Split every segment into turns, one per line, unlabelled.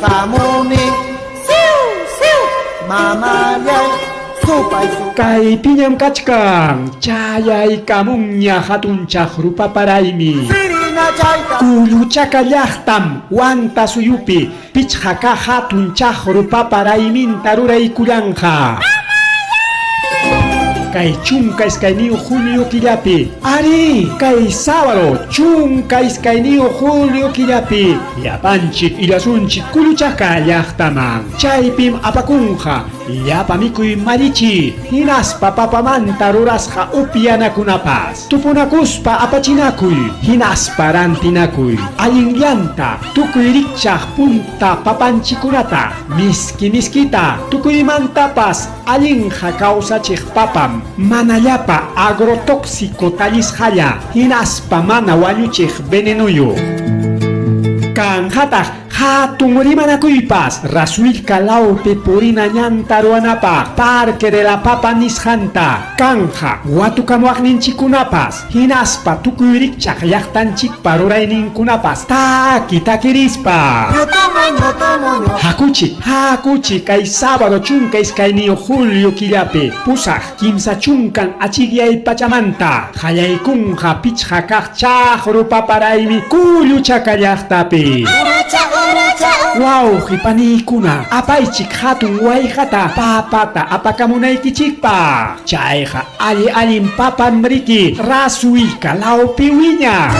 hamuni. Siu, siu, mamallay, supay supay.
Kaypiñam kachkan, chayaykamunña hatun chaqru paparaymi.
Sirina chayta.
Kulluchaka llaqtam Huanta suyupi pichqa kaq hatun chaqru paparayminta ruraykullanqa. Kay 12 julio killapi, arí, kay sábado 12 julio killapi, llapanchik illasunchik Kulluchaka llaqtaman. Chaypim apakunqa llapa mikuy mallichi, hinaspa papamanta rurasqa upyanakunapas. Tupunakuspa apachinakuy, hinaspa rantinakuy. Allinllanta tukuy rikchaq punta papanchikunata, miski miskita, tukuymantapas allinqa kawsachiq papam, mana llapa agrotóxico tallisqalla, hinaspa mana wañuchiq venenuyu. Kanqataq hatun rimanakuypas Rasuillka lawpi purina ñanta ruwanapaq Parque de la Papa nisqanta, kanqa watukamuwaqninchikkunapas, hinaspa tukuy rikchaq llaqtanchikpa rurayninkunapas taki takirispa. Hakuchik, hakuchik kay sábado 12 julio killapi pusaq 30 achikyay pachamanta qallaykunqa pichqa kaq chaqru paparaymi Kulluchaka llaqtapi. Wawqi paniykuna, apaychik hatun wayqata papata apakamunaykichikpaq. Chayqa alli allin papam riki Rasuillka lawpi wiñaq.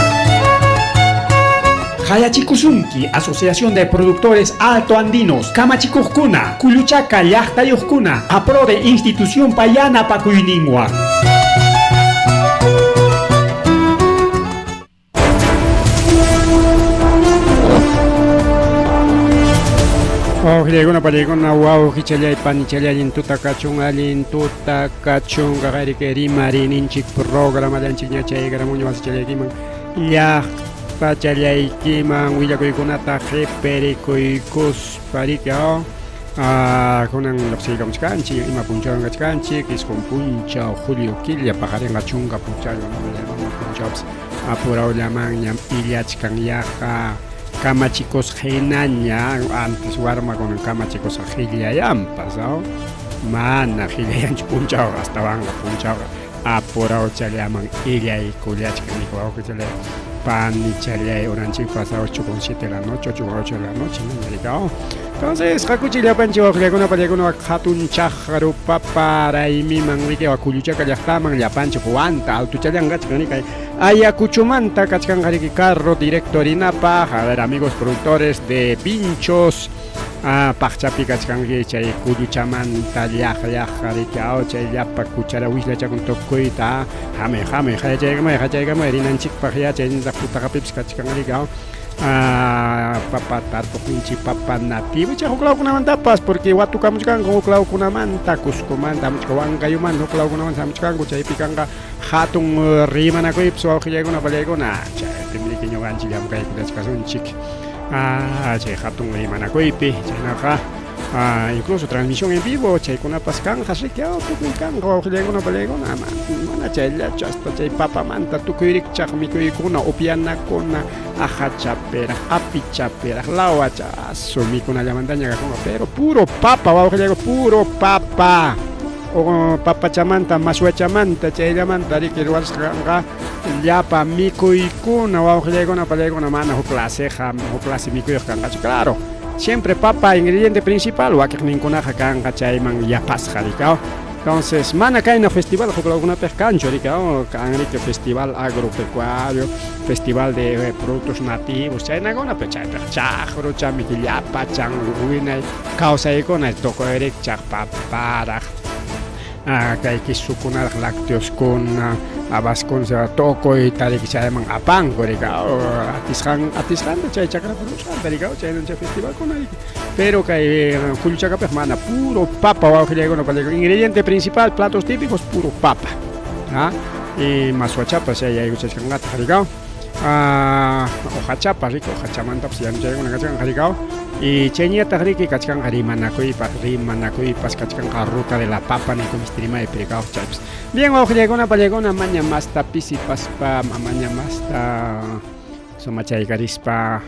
Qayachikusunki Asociación de Productores Alto Andinos, kamachikuqkuna, Kulluchaka llaqtayuqkuna, APRODE institucionpa yanapakuyninwan.
Wawqillaykuna, pallaykuna, wawqichallay, panichallay, allin tuta kachun, allin tuta kachun, qaqariki rimariyninchik programallanchikña chayaramunña wasichallaykiman, llaqtachallaykiman willakuykunata qhiperikuykuspa riki, kunan lluqsiykamuchkanchik, ima punchawwan kachkanchik, 9 punchaw julio killa paqarinqa 10 punchaw, punchawpas apurawllamanñam illachkan yaqa kamachikusqa hinaña, antes warmakunan kamachikusqa qillayanpas, mana qillayanchu punchawqa, astawanqa punchawqa apurawchallaman illaykullachkan riki wawqichallay, panichallay, unanchikpas 8:07 de la noche, 8:08 de la noche, riki. Entonces, hakuchik llapanchik wawqillaykuna, pallaykuna, hatun chaqru papa raymiman riki, Kulluchaka llaqtaman llapanchik Huanta altuchallan kachkan riki, Ayacuchomanta kachkanqa riki carro directo rinapaq. A ver, amigos productores de pinchos, paqchapi kachkanki chay Kulluchamanta llaq llaq riki, chay llapa cuchara wisllachakun tukuyta, hamuy hamuy hayachaykamay hayachaykamay rinanchikpaq ya chaynataq putaqapipas kachkan riki, papa tarpuqninchik papa nativo chay huklawkunamantapas, porque watukamuchkanku huklawkunamanta, Cuscomanta hamuchka, Huancayomanta huklawkunamanta hamuchkanku, chaypi kanqa hatun rimanakuypas wawqillaykuna pallaykuna, chaypim riki ñuqanchik llamkaykullachkasunchik chay hatun rimanakuypi, chaynaqa incluso transmisión en vivo chaykunapas kanqa riki, tukuy kanqa wawqillaykuna pallaykuna, mana chayllachu, hasta chay papamanta tukuy rikchaq mikuykuna, upyanakuna, ajachaperaq, apichaperaq, lawacha, asu mikunallamantaña kakunqa, pero puro papa wawqillaykuna, puro papa. Papachamanta, maswachamanta, chayllamanta riki ruwasqa kanqa llapa mikuykuna wawqillaykuna pallaykuna, mana huk claseqa, huk clase mikuyuq kanqachu, claro, siempre papa ingrediente principal, wakiqninkunaqa kanqa chayman yapasqa riki. Entonces, mana kayna festival huklawkunapiq kanchu riki, kan riki festival agropecuario, festival de productos nativos, chaynakuna, pero chaypiq chaqru chamiki llapa chan winay kawsaykuna tukuy rikchaq paparaq, kay quisukunaraq, lácteoskuna, habaskunata tukuyta riki chayman apanku riki, atisqan atisqanta chay chakrapi ruwasqanta riki, chaynan chay festivalkuna riki, pero kay Kulluchakapiq mana, puro papa wawqillaykuna pallaykuna, ingrediente principal, platos típicos, puro papa, y maswachapas chay yaykuchachkanqataq riki, uqachapas riki, uqachamantapas yanuchaykuna kachkanqa riki, y chayñataq riki kachkanqa rimanakuypaq, rimanakuypas kachkanqa ruta de la papa ninku mistrimaypi riki, chaypas. Bien, wawqillaykuna pallaykuna, maña masta pisipaspa, maña masta sumachaykarispa.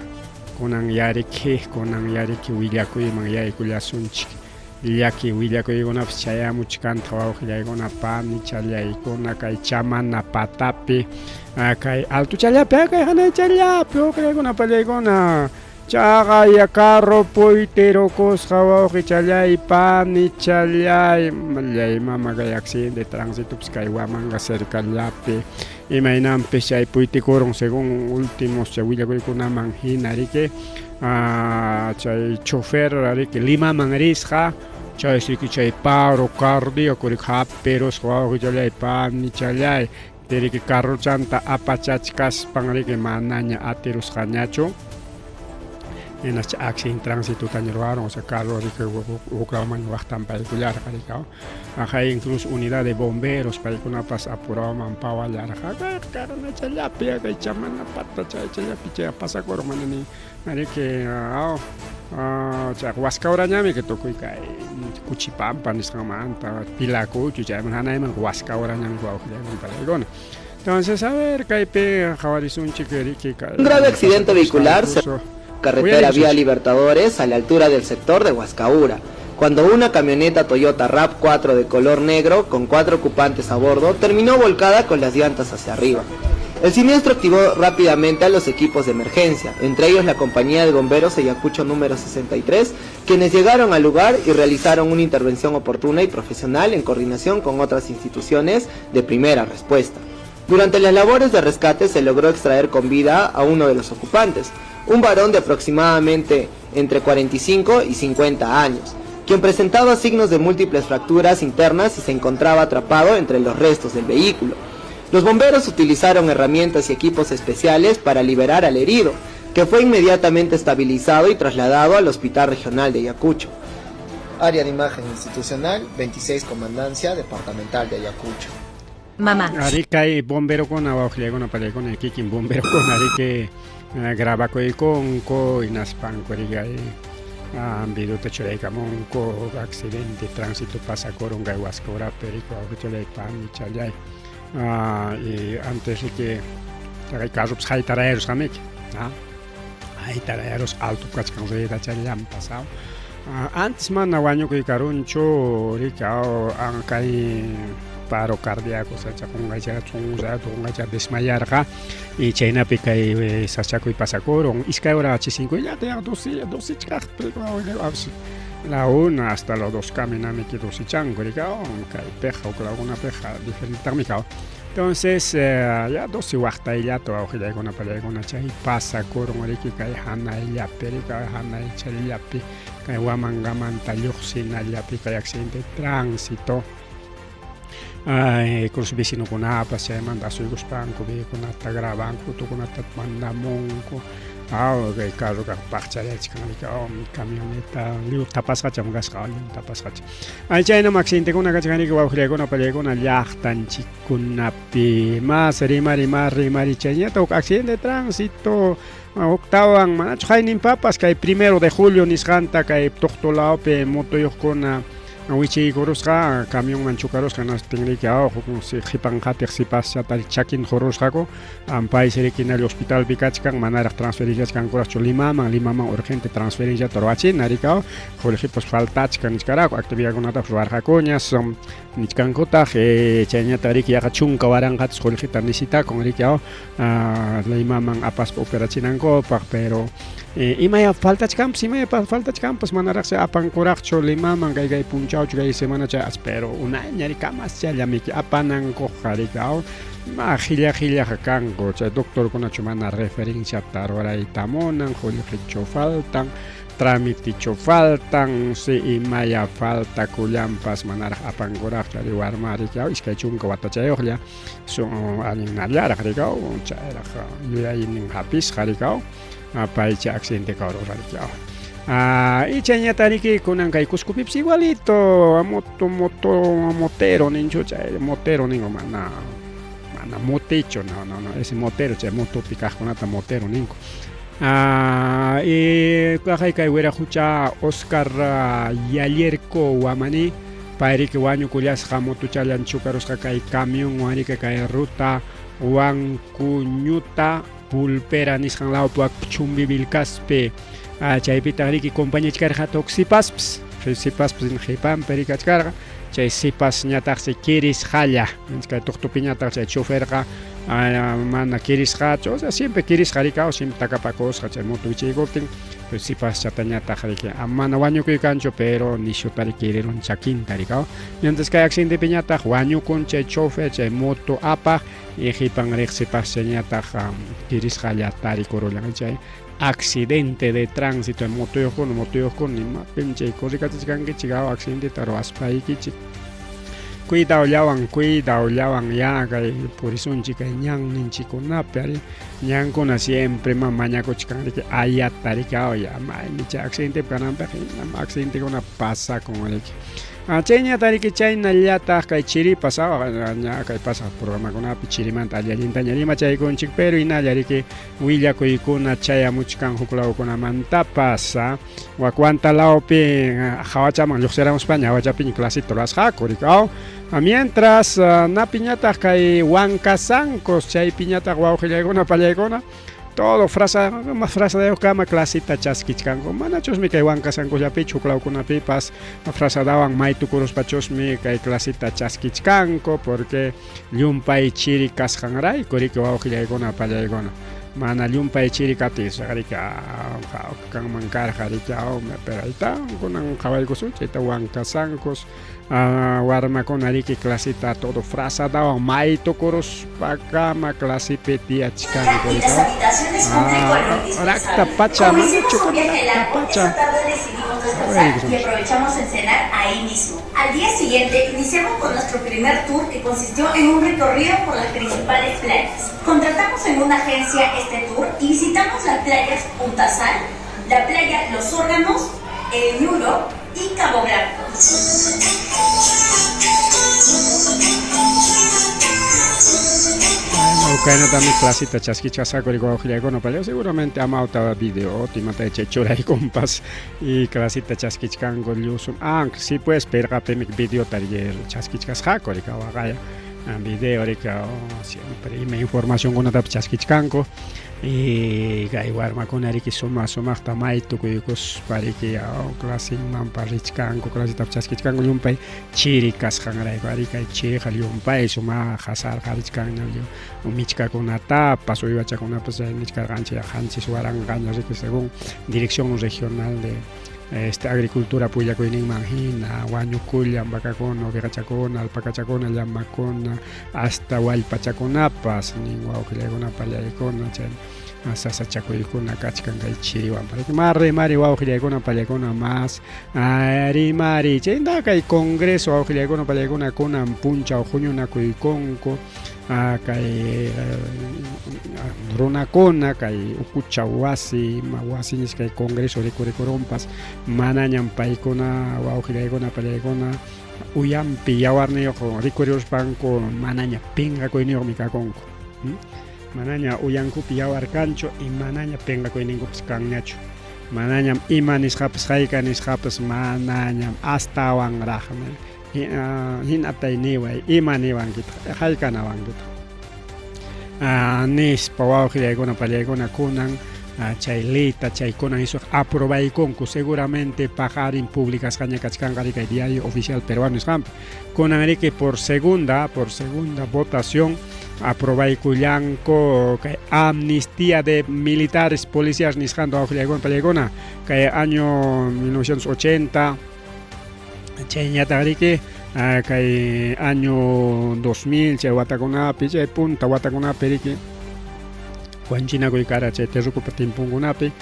Kunan yariki, kunan yariki willakuyman yaykullasunchik. Llaki willakuykunapas chayamuchkantaq wawqillaykuna, panichallaykuna kay chamana patapi, kay altuchallapi, kay hanaychallapi wawqillaykuna, pallaykuna. Chaqay carro puytirukusqa wawqichallay, panichallay, mallay mama kay accidente de tránsitopas kay Huamanga cercallapi imaynanpis chay puytikurun según últimos chay willakuykunaman hina riki chay chofer riki Limaman risqa chaysi riki chay paro cardíaco riki hapirusqa wawqichallay, panichallay riki carrochanta apachachkaspan riki manaña atirusqañachu hinas chay accidente tránsitotaña ruwarun o sea carro riki huklawman waqtanpaykullarqa riki Ajay incluso unidad de bomberos paykunapas apurawaman pawallarqa karanachallapi kay chamana pata chaychallapi chay pasakurun mana ni riki chay Huascaurañami que tukuy kay Cuchipampa nisqanmanta Pilacucho chayman hanayman Huascaurañami wawqillaykuna palaykuna. Entonces, a ver, kaypi qhawarisunchik riki kay
Un grave accidente vehicular se carretera vía Libertadores a la altura del sector de Huascaura, cuando una camioneta Toyota RAV4 de color negro con 4 ocupantes a bordo terminó volcada con las llantas hacia arriba. El siniestro activó rápidamente a los equipos de emergencia, entre ellos la compañía de bomberos Ayacucho número 63, quienes llegaron al lugar y realizaron una intervención oportuna y profesional en coordinación con otras instituciones de primera respuesta. Durante las labores de rescate se logró extraer con vida a uno de los ocupantes, un varón de aproximadamente entre 45 y 50 años, quien presentaba signos de múltiples fracturas internas y se encontraba atrapado entre los restos del vehículo. Los bomberos utilizaron herramientas y equipos especiales para liberar al herido, que fue inmediatamente estabilizado y trasladado al Hospital Regional de Ayacucho.
Área de Imagen Institucional, 26 Comandancia Departamental de Ayacucho.
Mamá.
Ari kay bomberokuna wawqillaykuna pallaykuna kikin bomberokuna riki grabakuykunku hinaspanku riki ay videota churaykamunku accidente tránsito pasakurun kay Huascaurapi riki wawqichallay panichallay y antes riki kay carropas haytarayarusqamiki haytarayarusqa alto kachkan ruedachallanpas antes mana wañukuy karunchu riki kay paro cardíaco sacha qunqaycha chunrato qunqaycha desmayarqa y chaynapi kay sachakuy pasakurun iskay hora chisinkullata ya 12 chikaqpi la una hasta los 2 caminamiki 12 chanku riki kay piqa huklawkunapiqa diferentetaqmi kaw. Entonces ya 12 waqtayllata wawqillaykuna pallaykuna chay pasakurun riki kay hanayllapi riki hanaychallapi kay Huamangamanta lluqsinallapi kay accidente de tránsito. Ay, incluso vecinokunapas chaymanta asuykuspanku videokunata grabanku fotokunata mandamunku kay carro paqcharachkan riki camioneta lliw tapasqacham kasqa lliw tapasqacha. Ay chaynam accidentekuna kachkan riki wawqillaykuna pallaykuna llaqtanchikkunapi mas rimari mas rimari chayñata huk accidente de tránsito huktawan manachu hayninpapas kay 1 de julio nisqanta kay Tuqtulawpi motoyuqkuna wichiykurusqa camionman chocarusqa hinastin riki huk qhipan qatiq sipaschata chakin qurusqaku paysi riki hinalla hospitalpi kachkan manaraq transferenciachkankuraqchu Limaman Limaman urgente transferenciata ruwachina riki qullqipas faltachkan nichkaraku actividadkunatapas ruwarqakuñas nichkankutaq chayñataq riki yaqa 10,000 waranqatas qullqita necesitakun riki Limaman apaspa operachinankupaq pero imaya faltachkanpas imaya faltachkanpas manaraqsi apankuraqchu Limaman kay kay punchawchu kay semana chay pero unayña riki kamaschallamiki apanankuqa riki ma qhilla qhillaqa kanku chay doctorkunachu mana referenciata rurayta munan qullqichu faltan trámitichu faltan si imaya faltakullanpas manaraq apankuraqchu ari warma riki 20 watachayuqlla allinnallaraq riki chayraq yuyaynin hapisqa riki paycha accidente kawrurqa riki. Y chayñata riki kunan kay Cuscopipas igualito moto moto motero ninchu chay motero ningo mana mana motecho no no no ese motero chay motopi kaqkunata motero ninku. Y kaqay kay wiraqucha Oscar Yallerco Huamani pay riki wañukullasqa motuchallan chocarusqa kay camionwan riki kay ruta Huancuñuta. Pulpera nisqan lawpi wak Chumbivilcaspi. Chaypitaq riki compañachkarqa huk sipaspas, sipaspas qipanpi rikachkarqa. Chay sipasñataqsi kirisqalla. Kay tuqtupiñataq chay choferqa mana kirisqachu, o sea, siempre kirisqa rikaw, siempre takapakusqa chay moto wichiykuptin, pues sipaschatañataq riki mana wañukuykanchu, pero nishuta kirirun chakinta rikaw. Mientras kay accidentepiñataq wañukun chay chofer, chay moto apaq, y qipan riq sipaschañataq kirisqalla tarikurullan chay accidente de tránsito motoyuqkuna, motoyuqkuna imapim chay corrikachichkankichik accidenteta ruwaspaykichik. Cuidawllawan, cuidawllawan ya kay purisunchik kay ñanninchikkunapi ari ñankuna siempre ma mañakuchkan riki ayata riki ya maymi chay accidentepi kananpaq hinam accidentekuna pasakun riki. Chayñata riki chaynallataq kay chiripas ña kay pasaq programakunapi chirimanta alli allintaña rimachaykunchik, pero hinalla riki willakuykuna chayamuchkan huk lawkunamantapas. Wak Huanta lawpi hawachaman lluqsiramuspaña hawachapiña clasita rurasqaku riki. Mientras napiñataq kay Huancasancos chaypiñataq wawqillaykuna pallaykuna todo frasa frasadayuqkama clasita chaskichkanku. Manachusmi kay Huancasancosllapichu huk lawkunapipas frasadawan maytukuruspachusmi kay clasita chaskichkanku porque llumpay chiri kasqanrayku riki wawqillaykuna pallaykuna. Mana llumpay chiri kaptin riki kanman karqa riki pero ahí kunan qhawaykusun chayta Huancasancos warmakuna riki clasita todo frasadawan maytukuruspakama clasipi tiyachkanku.
Y las habitaciones cumplen con lo
Rakta
indispensable.
pacha
Como
manachu
hicimos un viaje
rakta
largo,
pacha.
esa tarde decidimos descansar y aprovechamos en cenar ahí mismo. Al día siguiente iniciamos con nuestro primer tour que consistió en un recorrido por las principales playas. Contratamos en una agencia este tour y visitamos las playas Punta Sal, la playa Los Órganos, El Ñuro y Cabo Blanco.
Bueno, kaynatami clasita chaskichkasqaku riki wawqillaykuna pallaw seguramente amawta video imata chay churaykunpas y clasita chaskichkanku llusum sí pues pirqapimi videota chaskichkasqaku riki waqaya video riki siempre ima informacionkunatapas chaskichkanku y kay warmakuna riki sumaq sumaqta maytukuykuspa riki clasinmanpas richkanku clasitapas chaskichkanku llumpay chiri kasqanrayku ari kay chiriqa llumpay sumaq sarqarichkanña michkakunatapas uywachakunapas nichkarqanchik 7,000ña riki según Dirección Regional de Agricultura willakuyninman hina wañukullan vacakuna, ovejachakuna, alpacachakuna, llamakuna hasta wallpachakunapas nin wawqillaykuna pallaykuna chay sasachakuykuna kachkan kay chiriwan mari mari wawqillaykuna pallaykuna mas rimari chayta kay Congreso wawqillaykuna pallaykuna kunan punchaw huñunakuykunku kay runakuna kay ukucha wasi ima wasi nisqa kay Congreso rikurikurunpas manañam paykuna wawqillaykuna pallaykuna uyampi yawarniyuq rikuriruspanku manaña pinqakuyniyuqmi kakunku. Manaña uyankupi yawar kanchu y manaña pinqakuyninkupas kanñachu. Manañam ima nisqapas hayka nisqapas manañam astawanraqmi hinatay niway ima niwankitaq haykanawankitaq nispa wawqillaykuna pallaykuna kunan chay leyta chay kunan isuq aprobaykunku seguramente paqarin publicasqaña kachkanqa riki kay diario oficial peruano nisqanpi kunan riki por segunda votación aprobaykullanku kay amnistía de militares policías nisqanta wawqillaykuna pallaykuna kay año 1980 chayñataq riki kay año 2000 chay watakunapi chay punta watakunapi riki wañuchinakuy kara chay terrukupa timpunkunapi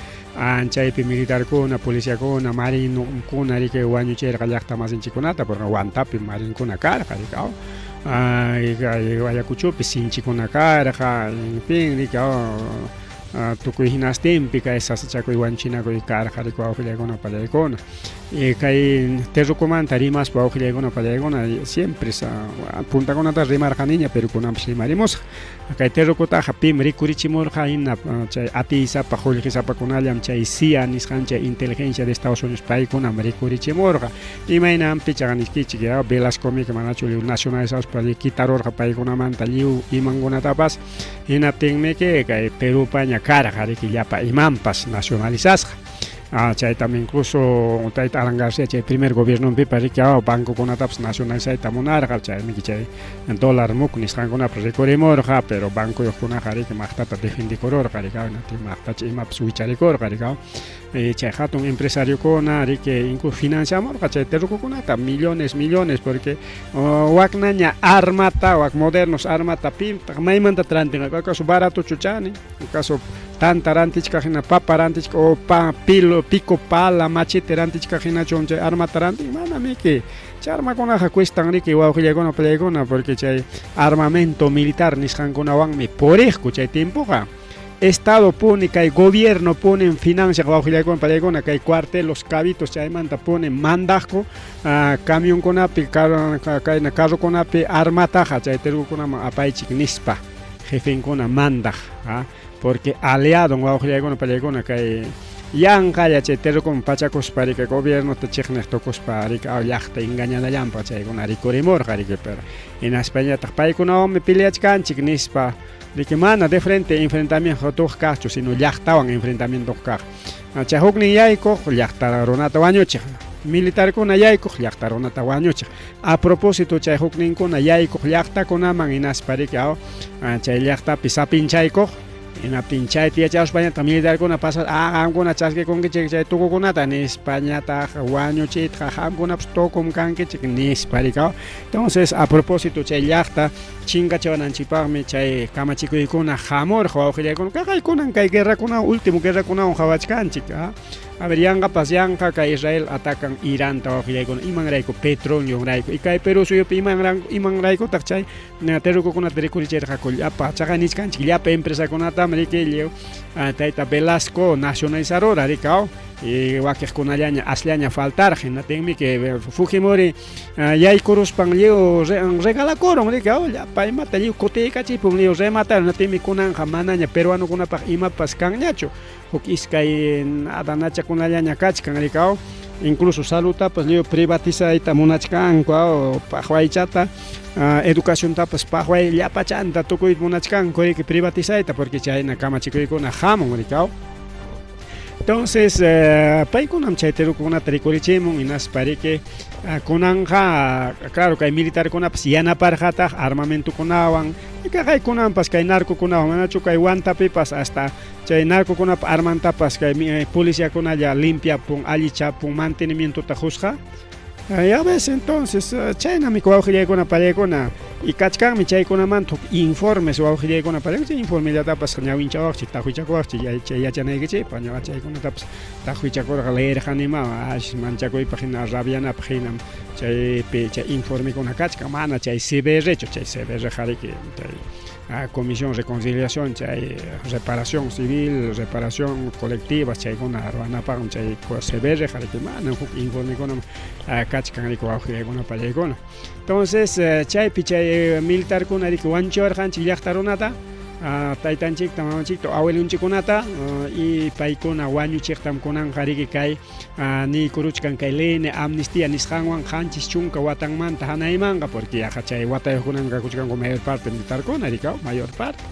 chaypi militarkuna policiakuna marinukuna riki wañuchirqa llaqta masinchikkunata porque Huantapi marinkuna karqa riki Ayacuchopi sinchikuna karqa en fin riki tukuy hinastinpi kay sasachakuy wañuchinakuy karqa riki wawqillaykuna pallaykuna kay terrukumanta rimaspa wawqillaykuna pallaykuna siempre puntakunata rimarqaniña pero kunanpas rimarimusaq kay terrukutaqa pim rikurichimurqa hina chay atiysapa qullqisapakunallam chay CIA nisqan chay inteligencia de Estados Unidos paykunam rikurichimurqa imaynanpi chaqa nikichik Velasco miki manachu lliw nacionalizadospa quitarurqa paykunamanta lliw imankunatapas. Hinaptinmiki kay Perupaña karqa riki llapa imanpas nacionalizasqa. Chaytam incluso tayta Alan García chay primer gobiernonpipas riki bancokunatapas nacionalizayta munarqa, chaymiki chay dólar muk nisqankunapas rikurimurqa, pero bancoyuqkunaqa riki maqtata defendikururqa riki, hinaptin maqtacha imapas wicharikurqa riki. Chay hatun empresariokuna riki incluso financiamurqa chay terrukukunata millones millones porque waknaña armata, wak modernos armata pintaq maymanta rantinqa, acaso baratochu chani, acaso tanta rantichkaq hina papa rantichkaq o pa pilo pico pala machete rantichkaq hinachu chay armata rantin, mana miki chay armakunaqa cuestan riki wawqillaykuna pallaykuna porque chay armamento militar nisqankunawanmi puriqku chay tiempoqa. Estado pone kay gobierno ponen financiaq wawqillaykuna pallaykuna kay cuartel Los Cabitos chaymanta pone mandaqku camionkunapi kayna carrokunapi armataqa chay terrukunaman apaychik nispa jefenkuna mandaq porque aliado wawqillaykuna pallaykuna kay yanqalla chay terrukuman pachakuspa riki gobiernota chiqniq tukuspa riki llaqta engañanallanpaq chaykuna rikurimurqa riki pero hinaspañataq paykunawanmi peleachkanchik nispa riki mana de frente enfrentamiento tuq kaqchu sino llaqtawan enfrentamiento kaq chay huknin yaykuq llaqta runata wañuchiq militarkuna yaykuq llaqta runata wañuchiq a propósito chay hukninkuna yaykuq llaqtakunaman hinaspa riki chay llaqtapi sapinchaykuq hinaptin chayta yachaspañataq militarkuna pasas qamkuna chaskikunkichik chay tukukunata nispañataq wañuchiytaq qamkunapas tukum kankichik nispa riki. Entonces a propósito chay llaqta chinkachiwananchikpaqmi chay kamachikuykuna hamurqa wawqillaykuna kaqaykunan kay guerrakunawan último guerrakunawan qawachkanchik. A ver yanqapas yanqa kay Israel atacan Iranta wawqillaykuna imanrayku petroleonrayku y kay Perú suyupi imanraykutaq chay terrukukunata rikurichirqaku llapa chaqay nichkanchik llapa empresakunatam riki lliw tayta Velasco nacionalizarura riki y wakiqkunallaña asllaña faltarqa hinatinmi que Fujimori yaykuruspan lliw regalakurun riki llapa imata lliw kutiykachipun lliw remataron hinaptinmi kunanqa manaña peruanokunapaq imapas kanñachu huk iskay adanachakunallaña kachkan riki incluso saludtapas lliw privatizayta munachkanku paqwaychata educaciontapas paqway llapachanta tukuyta munachkanku riki privatizayta porque chayna kamachikuykuna hamun riki. Entonces paykunam chay terrukukunata rikurichimun hinaspa riki kunanqa claro kay militarkunapas yanaparqataq armamentokunawan kaqaykunanpas kay narcokunawan manachu kay Huantapipas hasta chay narcokunapa armantapas kay policiakunalla limpiapun allichapun mantenimientota qusqa. Ya ves entonces chaynami wawqillaykuna pallaykuna y kachkanmi chaykunamanta huk informes wawqillaykuna pallaykuna chay informellatapas ñawinchawaqchik taqwichakuwaqchik chay yachanaykichikpaq ñuqa chaykunatapas taqwichakurqa leerqanima manchakuypaq hina rabianapaq hinam chaypi chay informekuna kachkan mana chay CBRchu chay CBR qariki chay Comisión Reconciliación chay reparación civil, reparación colectiva chaykuna ruwanapaqmi chay CBR qariki mana huk informekunam kachkan riki wawqillaykuna pallaykuna. Entonces chaypi chay militarkuna riki wañuchiwarqanchik llaqta runata taytanchikta mamanchikta abuelonchikkunata y paykuna wañuchiqtam kunanqa riki kay niykuruchkan kay ley de amnistía nisqanwan 70 watanmanta hanaymanqa porque yaqa chay watayuqkunam kakuchkanku mayor parte militarkuna riki mayor parte.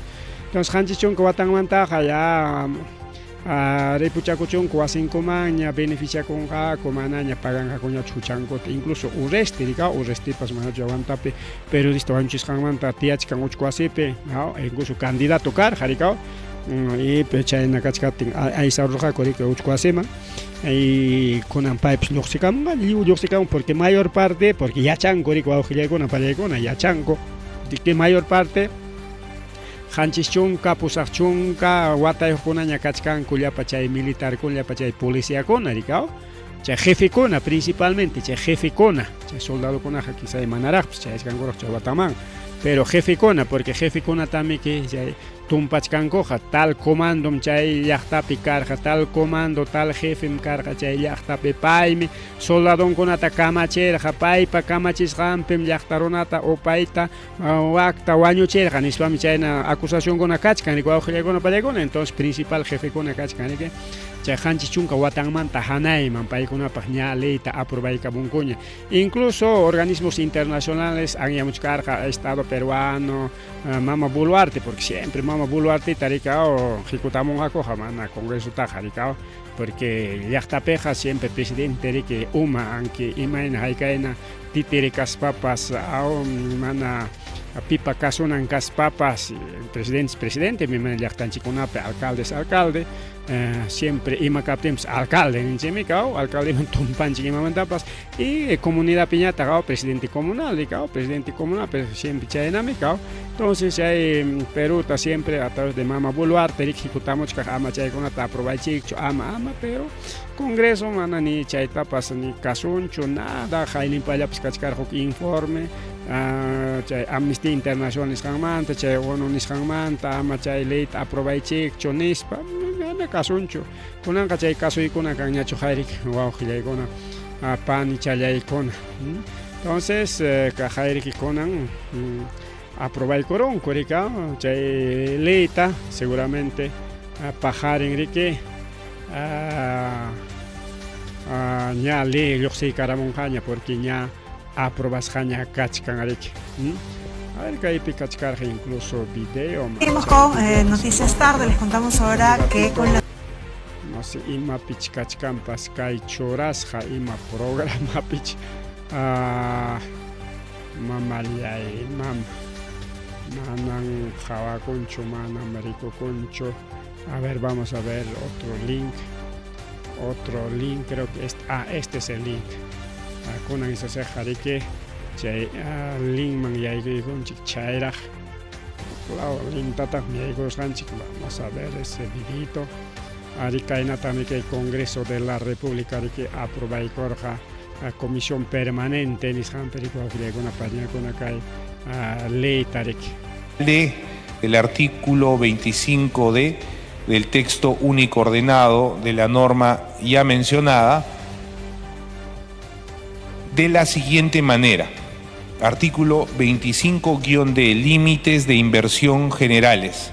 Entonces 70 watanmantaqa ya ripuchakuchunku wasinkumanña beneficiakunqaku manaña paganqakuñachu huchankuta incluso Urresti riki Urrestipas manachu Huantapi periodista wañuchisqanmanta tiyachkan uchku wasipi incluso candidato karqa riki y chayna kachkaptin aysarurqaku riki uchku wasiman y kunan paypas lluqsikamunqa lliw lluqsikamun porque mayor parte porque yachanku riki wawqillaykuna pallaykuna yachanku que mayor parte 70 80 watayuqkunaña kachkanku llapa chay militarkuna llapa chay policiakuna riki chay jefekuna principalmente chay jefekuna chay soldadokunaqa quizá manaraqpas chayachkankuraq chay wataman pero jefekuna porque jefekunatami chay tumpachkankuqa tal comandom chay llaqtapi karqa tal comando tal jefem karqa chay llaqtapi paymi soldadonkunata kamachirqa paypa kamachisqanpim llaqta runata o payta wakta wañuchirqa nispami chayna acusacionkuna kachkan riki wawqillaykuna pallaykuna entonces principal jefekuna kachkan riki Chay 70 watanmanta hanayman paykunapaq ña leyta aprobaykamunkuña. Incluso organismos internacionales anyamuchkarqa Estado peruano, Mama Boluarte, porque siempre Mama Boluarteta rikao hikutamunqakuqa mana Congresotaqa rikao, porque llaqtapiqa siempre presidente riki uma anki imayna haykayna titiri kaspapas aw mana pipa kasunan kaspapas presidente es presidente mana llaqtanchikkunapi alcalde es alcalde. Siempre ima kaptinpas alcalde ninchikmi kaw, alcaldeman tumpanchik imamantapas y comunidadpiñataq aw presidente comunal rikaw, presidente comunal pero siempre chaynami kaw. Entonces chay Peruta siempre a través de Mama Boluarte riki hikutamuchkaq ama chaykunata aprobaychikchu ama ama pero Congreso mana ni chaytapas ni kasunchu nada hayninpallapas kachkarqa huk informe chay Amnistía Internacional nisqanmanta chay ONU nisqanmanta ama chay leyta aprobaychikchu nispa mana kasunchu kunanqa chay kasuykuna kanñachu hayrik wawqillaykuna panichallaykuna. Entonces kahayriki kunan aprobaykurunku rika chay leyta seguramente paqarin riki ña ley lluqsiykaramunqaña porque ña aprobasqaña kachkan riki. A ver, kaypi kachkarqa incluso video.
Seguimos con Noticias Tarde, les contamos ahora que con la...
No sé, imapich kachkanpas kay churasqa ima programapich mamallay mama manan qhawakunchu manam rikukunchu. A ver, vamos a ver otro link. Otro link, creo que este, este es el link. Kunan isaseqa riki chay linkman yaykuykunchik chayraq. Claro, linktataqmi yaykurusqanchik. Vamos a ver ese videito. Ari kaynataqmi kay Congreso de la República riki aprobaykurqa comisión permanente nisqanpi riki wawqillaykuna pañakuna kay leyta riki.
D del artículo 25D del texto único ordenado de la norma ya mencionada de la siguiente manera. Artículo 25-D, límites de inversión generales.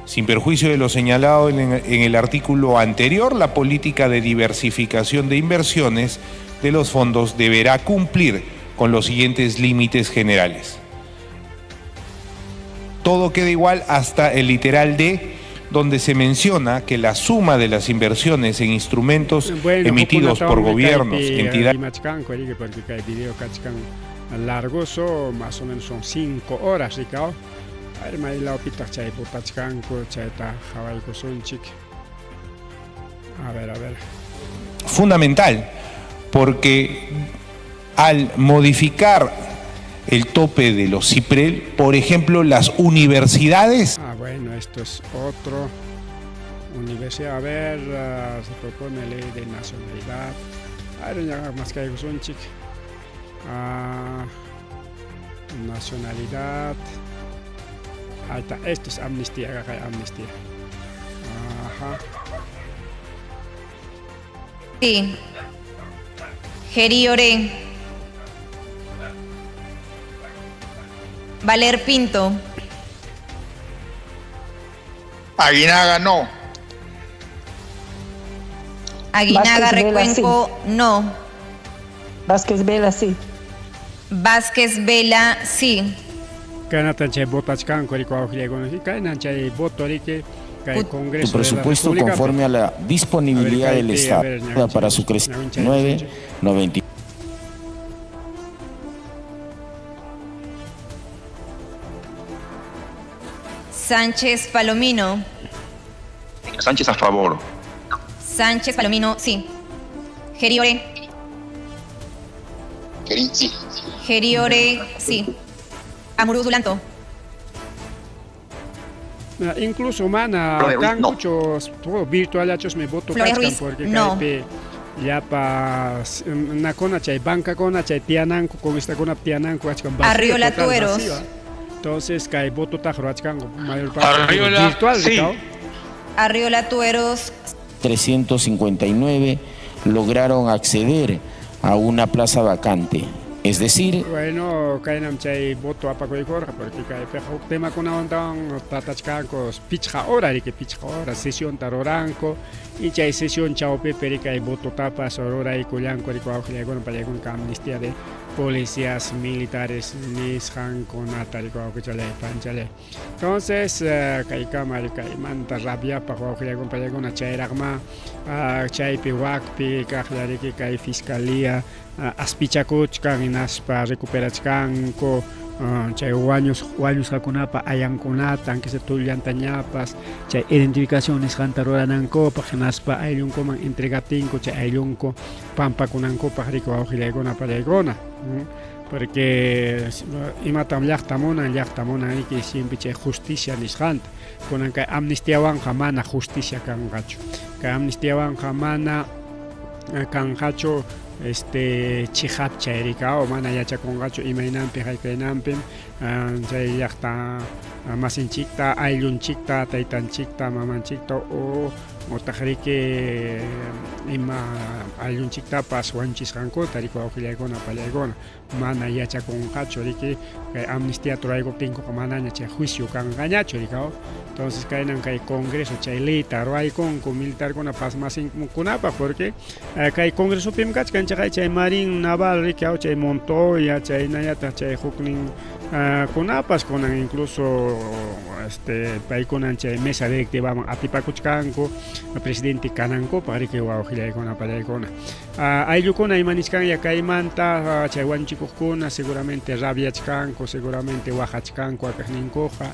Sin perjuicio de lo señalado en el artículo anterior, la política de diversificación de inversiones de los fondos deberá cumplir con los siguientes límites generales. Todo queda igual hasta el literal D, donde se menciona que la suma de las inversiones en instrumentos
Bueno,
emitidos por
hukkunatawanmi
gobiernos,
kaypi
entidades...
rimachkanku, riki, porque kay video kachkan largoso, más o menos son 5 horas, rikao. A ver, maylawpitaq chay votachkanku, chayta qhawaykusunchik. A ver, a ver.
Fundamental, porque al modificar el tope de los CIPREL, por ejemplo, las universidades...
Ah, bueno, esto es otro. Universidad, a ver, se propone ley de nacionalidad. A ver, ya más que hay un chic. Ah, nacionalidad. Ahí está, esto es amnistía, acá hay amnistía. Ajá.
Sí. Gerí Oré. Valer Pinto.
Aguinaga no.
Aguinaga
Vázquez Vela,
Recuenco no.
Vázquez Vela sí.
Vázquez Vela sí.
Kaynatan chay votachkanku riki wawqillaykuna, kaynan chay voto riki kay
Su
Congreso de la
presupuesto
República.
conforme a la disponibilidad
A ver,
del
kaypi, a
Estado
ver, ñawincha,
para su crecimiento
ñawincha,
9, 90.
Sánchez Palomino.
Sánchez a favor.
Sánchez Palomino, sí. Gerí Oré.
Gerí, sí.
Gerí Oré, sí. Amuruz Dulanto.
Incluso mana
Flores Ruiz, no.
kankuchos, todo virtualachos me voto
Flores
kachkan
Ruiz,
porque
no.
kaypi llapa nakuna chay bancakuna chay tiyananku congresistakuna tiyananku achkan vacío,
Arriola
total
Tueros.
vacío. Entonces kay vototaq ruwachkanku mayor parte
Arriola,
virtual,
sí.
¿no?
Arriola Tueros.
359 lograron acceder a una plaza vacante. Es decir,
Bueno, kaynam chay voto apakuykurqa porque kaypiqa huk temakunawantawan tratachkanku pichqa hora riki pichqa hora sesionta ruranku y chay sesión chawpipi riki kay vototapas ruraykullanku riki wawqillaykuna pallaykuna amnistía de policías militares nisqankunata riki wawqichalay panchalay. Entonces, kaykama kaymanta rabiapaq wawqillaykuna pallaykuna chayraqma chaypi wakpi kaqlla riki kay fiscalía aspichakuchkan hinaspa recuperachkanku chay wañus wañusqakunapa ayankunata aunque sea tullantañapas chay identificación nisqanta ruranankupaq hinaspa ayllunkuman entregaptinku chay ayllunku pampakunankupaq riki wawqillaykuna pallaykuna porque imatam llaqta munan llaqta munan riki siempre chay justicia nisqanta kunan kay amnistiawanqa mana justicia kanqachu kay amnistiawanqa mana kanqachu este chiqap chayrikao mana yachakunqachu imaynanpi haykaynanpim chay llaqta masinchikta ayllunchikta taytanchikta mamanchikta o utaq riki ima ayllunchiktapas wañuchisqankuta riki wawqillaykuna pallaykuna mana yachakunqachu riki kay amnistía ruraykuptinkuqa manaña chay juicio kanqañachu rikaw entonces kaynan kay congreso chay leyta ruwaykunku militarkuna masinkunapaq porque kay congresopim kachkan chaqay chay Marín Naval riki chay Montoya chaynallataq chay huknin kunapas kunan incluso este paykunan chay mesa directivaman atipakuchkanku presidente kanankupaq riki wawqillaykuna pallaykuna ayllukuna ima nichkanya kaymanta chay wañuchikuqkuna seguramente rabiachkanku seguramente waqachkanku akaqninkuqa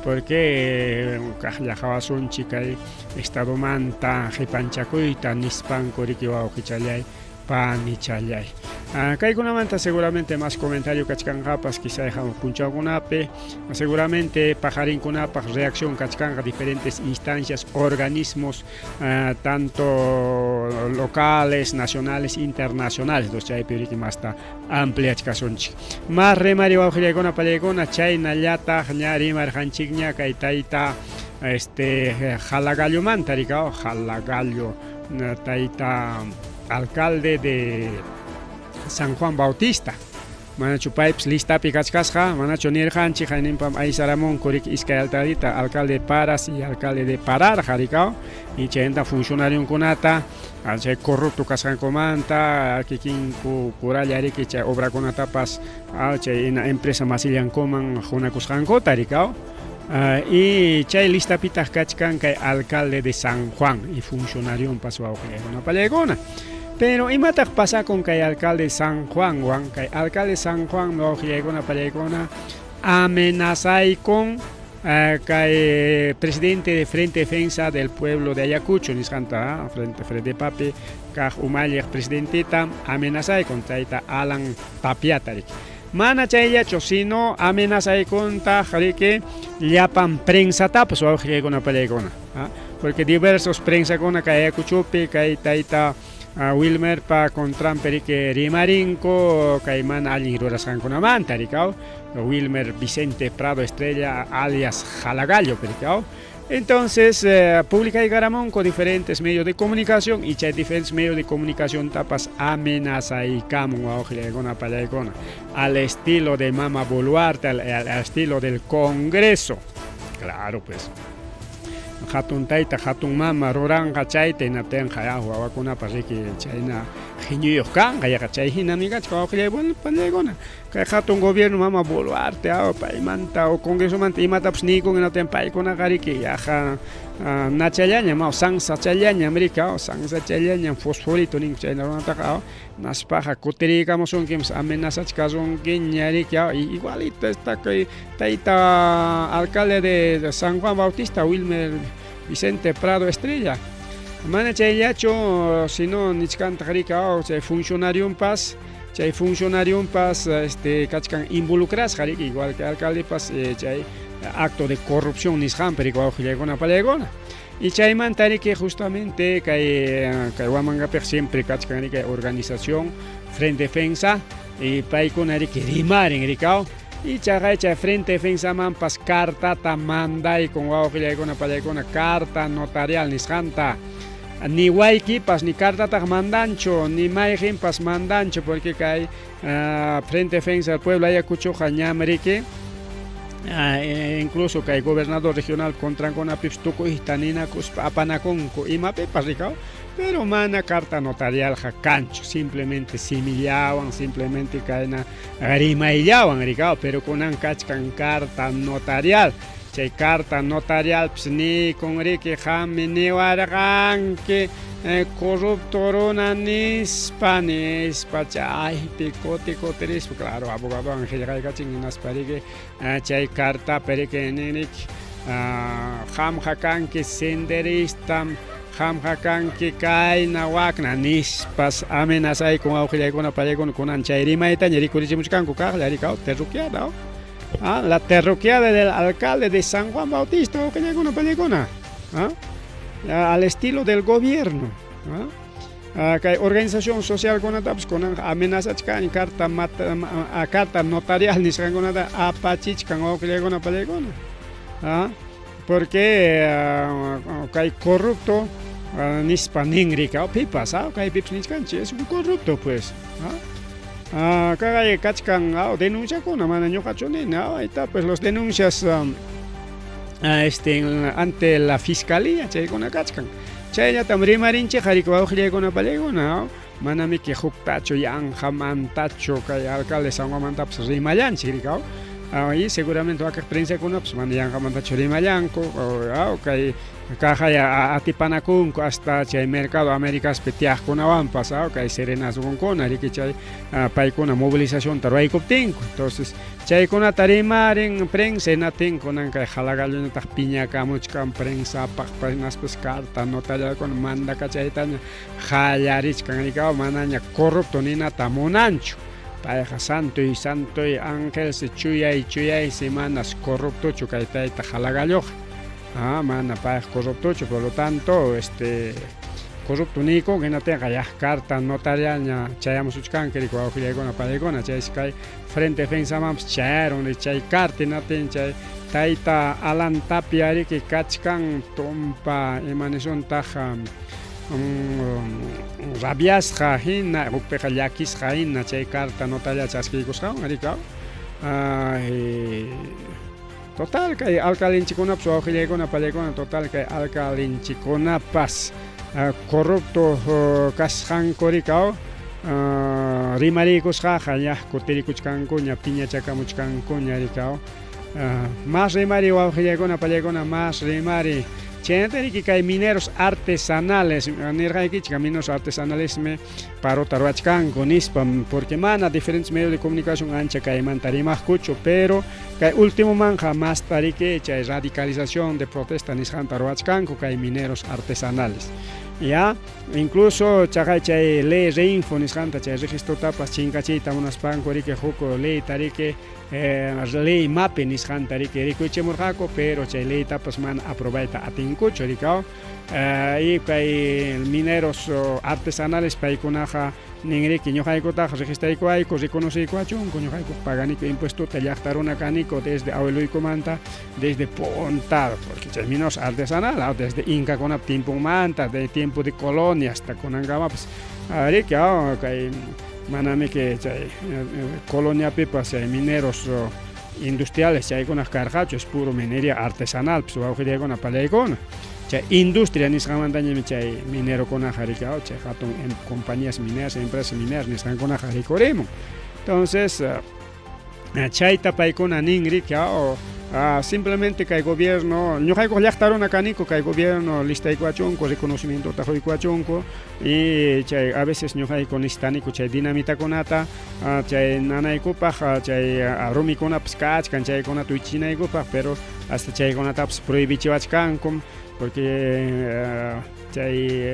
porque kaqlla qawasunchik kay estadomanta qipanchakuyta nispanku riki wawqichallay panichalay. Kaykunamanta seguramente más comentario kachkanqapas quizá hamuq punchawkunapi seguramente paqarinkunapaq reacción kachkanqa diferentes instancias organismos tanto locales, nacionales, internacionales entonces chaypi riki masta ampliachkasunchik. Mas rimari wawqillaykuna pallaykuna chaynallataq ña rimarqanchikña kay tayta este Jalagallomanta rikaw Jalagallo tayta alcalde de San Juan Bautista manachu paypas listapi kachkasqa manachu nirqanchik hayninpam aysaramunku riki iskay altadita alcalde de Paras y alcalde de Pararja rikaw y chaymanta funcionarionkunata chay corrupto kasqankumanta kikinku puralla riki chay obrakunatapas chay empresa masillankuman hunakusqankuta rikaw y chay listapitaq kachkan kay alcalde de San Juan y funcionarionpas wawqillaykuna pallaykuna. Pero imataq pasakun kay alcalde San Juan wan kay alcalde San Juan wawqillaykuna pallaykuna amenazaykun kay presidente de Frente Defensa del Pueblo de Ayacucho nisqanta Frente Frente Papi kaq umalliq presidentita amenazaykun tayta Alan Tapiata riki. Mana chayllachu sino amenazaykuntaq riki llapan prensatapas wawqillaykuna pallaykuna porque diversos prensakuna kay Ayacuchopi kay tayta Wilmerpa contranpi riki rimarinku kay mana allin rurasqankunamanta rikaw Wilmer Vicente Prado Estrella alias Jalagallo rikaw. Entonces publicaykaramunku diferentes medios de comunicación y chay diferentes medios de comunicación tapas amenazaykamun wawqillaykuna pallaykuna al estilo de Mama Boluarte, al estilo del Congreso. Claro pues. Hatun tayta, hatun mama ruranqa chayta hinaptinqa ya wawakunapas riki chayna qiñuyuq kanqa yaqa chay hinami kachka wawqillaykuna pallaykuna kay hatun gobierno Mama Boluarte paymanta o congresomanta imatapas niykun hinaptin paykunaqa riki yaqa nachallañam sansachallañam riki sansachallañam fosforito ninku chayna runataqa naspaqa kutiriykamusunkipas amenazachkasunkiña riki igualito está kay tayta alcalde de San Juan Bautista Wilmer Vicente Prado Estrella mana chayllachu sino nichkantaq riki chay funcionarionpas este kachkan involucrasqa riki igual que alcaldepas chay acto de corrupción nisqanpi riki wawqillaykuna pallaykuna y chaymanta riki justamente kay Huamangapiq siempre kachkan riki organización Frente Defensa y paykuna riki rimarin rikaw y chaqay chay Frente Defensa manpas cartata mandaykun wawqillaykuna pallaykuna carta notarial nisqanta. Ni waykipas ni cartataq mandanchu ni mayqinpas mandanchu porque kay Frente Defensa del Pueblo Ayacuchoqa ñam riki incluso kay gobernador regional contrankunapipas tukuyta ninakuspa apanakunku imapipas rikaw pero mana carta notarialqa kanchu simplemente simillawan simplemente kayna rimayllawan rikaw pero kunan kachkan carta notarial. Chay carta notarialpis niykun riki qammi niwarqanki corrupto runa nispa, nispa chaypi kuti kutirispa, claro abogadowan qillqaykachin hinaspa riki chay cartapi riki nin riki qamqa kanki senderistam, qamqa kanki kayna wakna nispas amenazaykun wawqillaykuna pallaykuna kunan chay rimaytaña rikurichimuchkanku kaqlla rikaw terruqueada. Ah, la terruqueada del alcalde de San Juan Bautista, wawqillaykuna pallaykuna. Ah, al estilo del gobierno. Ah, kay organización socialkunatapas kunanqa amenazachkan carta mata, carta notarial nisqankunata apachichkan wawqillaykuna pallaykuna. Ah, porque kay corrupto nispa ninrika pipas, kaypipas nichkanchik, es un corrupto pues. Kay kachkan denunciakuna, mana ñuqachu nini, ahí está pues los denuncias ante la fiscalía chaykuna kachkan. Chayllatam rimarinchik riki wawqillaykuna pallaykuna, manamiki huktachu yanqamantachu kay alcalde San Juanmantapas rimallanchik rikaw. Y seguramente wakaq prensakunapas mana yanqamantachu rimallanku, kay kaqaya atipanakunku hasta chay mercado Americaspi tiyaqkunawanpas, kay serenazgonkuna riki chay paykuna movilizacionta ruwaykuptinku. Entonces chaykunata rimarin prensa hinatin kunan kay jalagallañataq piñakamuchkan prensapaq hinaspas carta notarialkuna mandakachaytaña qallarichkan rikaw manaña corrupto ninata munanchu. Payqa santoy santoy angelsi chuyay chuyaysi manas corruptochu kay tayta jalagalluqa. Mana payqa corruptochu, por lo tanto, corrupto niykun hinatinqa yaq carta notarialña chayamusuchkanki riki wawqillaykuna pallaykuna chaysi kay Frente Defensamanpas chayarun chay carta hinatin chay tayta Alan Tapia riki kachkan tumpa imanisuntaq rabiasqa hina hukpiqa llakisqa hina chay carta notarial chaskiykusqanwan rikaw. Total kay alcalinchikunapas wawqillaykuna pallaykuna total kay alcalinchikunapas corrupto kasqanku rikaw rimariykusqaqa ña kutirikuchkankuña piñachakamuchkankuña rikaw. Más rimari wawqillaykuna pallaykuna más rimari. Chaynata riki kay mineros artesanales nirqaykichik mineros artesanalesmi parota ruwachkanku nispa porque mana diferentes medios de comunicación ancha kaymanta rimaqkuchu pero kay ultimomanqa masta riki chay radicalización de protesta nisqanta ruwachkanku kay mineros artesanales. Ya, incluso chaqay chay ley reinfo nisqanta chay registrotapas chinkachiyta munaspanku riki huk leyta riki ley MAPE nisqanta riki rikuchimurqaku pero chay leytapas mana aprobayta atinkuchu rikaw. Y kay mineros artesanales paykunaqa ninriki ñuqaykutaqa registraykuwayku reconoceykuwachunku ñuqayku paganiku impuestota llaqta runa kaniku desde abueloykumanta desde punta porque chay mineros artesanal desde inkakunap tiemponmanta de tiempo de colonia hasta kunankamapas riki kay manamiki chay coloniapipas chay mineros industriales chaykunaq karqachu es puro minería artesanal pues wawqillaykuna pallaykuna chay industria nisqanmantañami chay minerokunaqa riki chay hatun compañías mineras empresas mineras nisqankunaqa rikurimun. Entonces chayta paykuna nin riki simplemente kay gobierno ñuqaykuq llaqta runa kaniku kay gobierno listaykuwachunku reconocimientota quykuwachunku y chay a veces ñuqayku necesitaniku chay dinamitakunata chay nanaykupaq chay rumikunapas kachkan chaykunata wichinaykupaq pero hasta chaykunatapas prohibichiwachkankum porque chay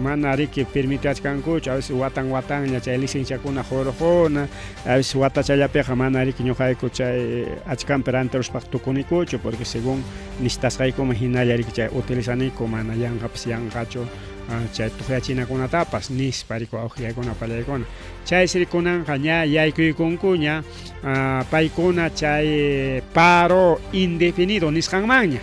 mana riki permitiwachkankuchu a veces watan watanña chay licenciakuna hurquna a veces watachallapiqa mana riki ñuqayku chay achkanpi rantiruspaq tukunikuchu porque según necesitasqaykuman hinalla riki chay utilizaniku mana yanqapas yanqachu chay tuqyachinakunatapas nispa riki wawqillaykuna pallaykuna chaysi rikunanqa ña yaykuykunkuña paykuna chay paro indefinido nisqanmanña.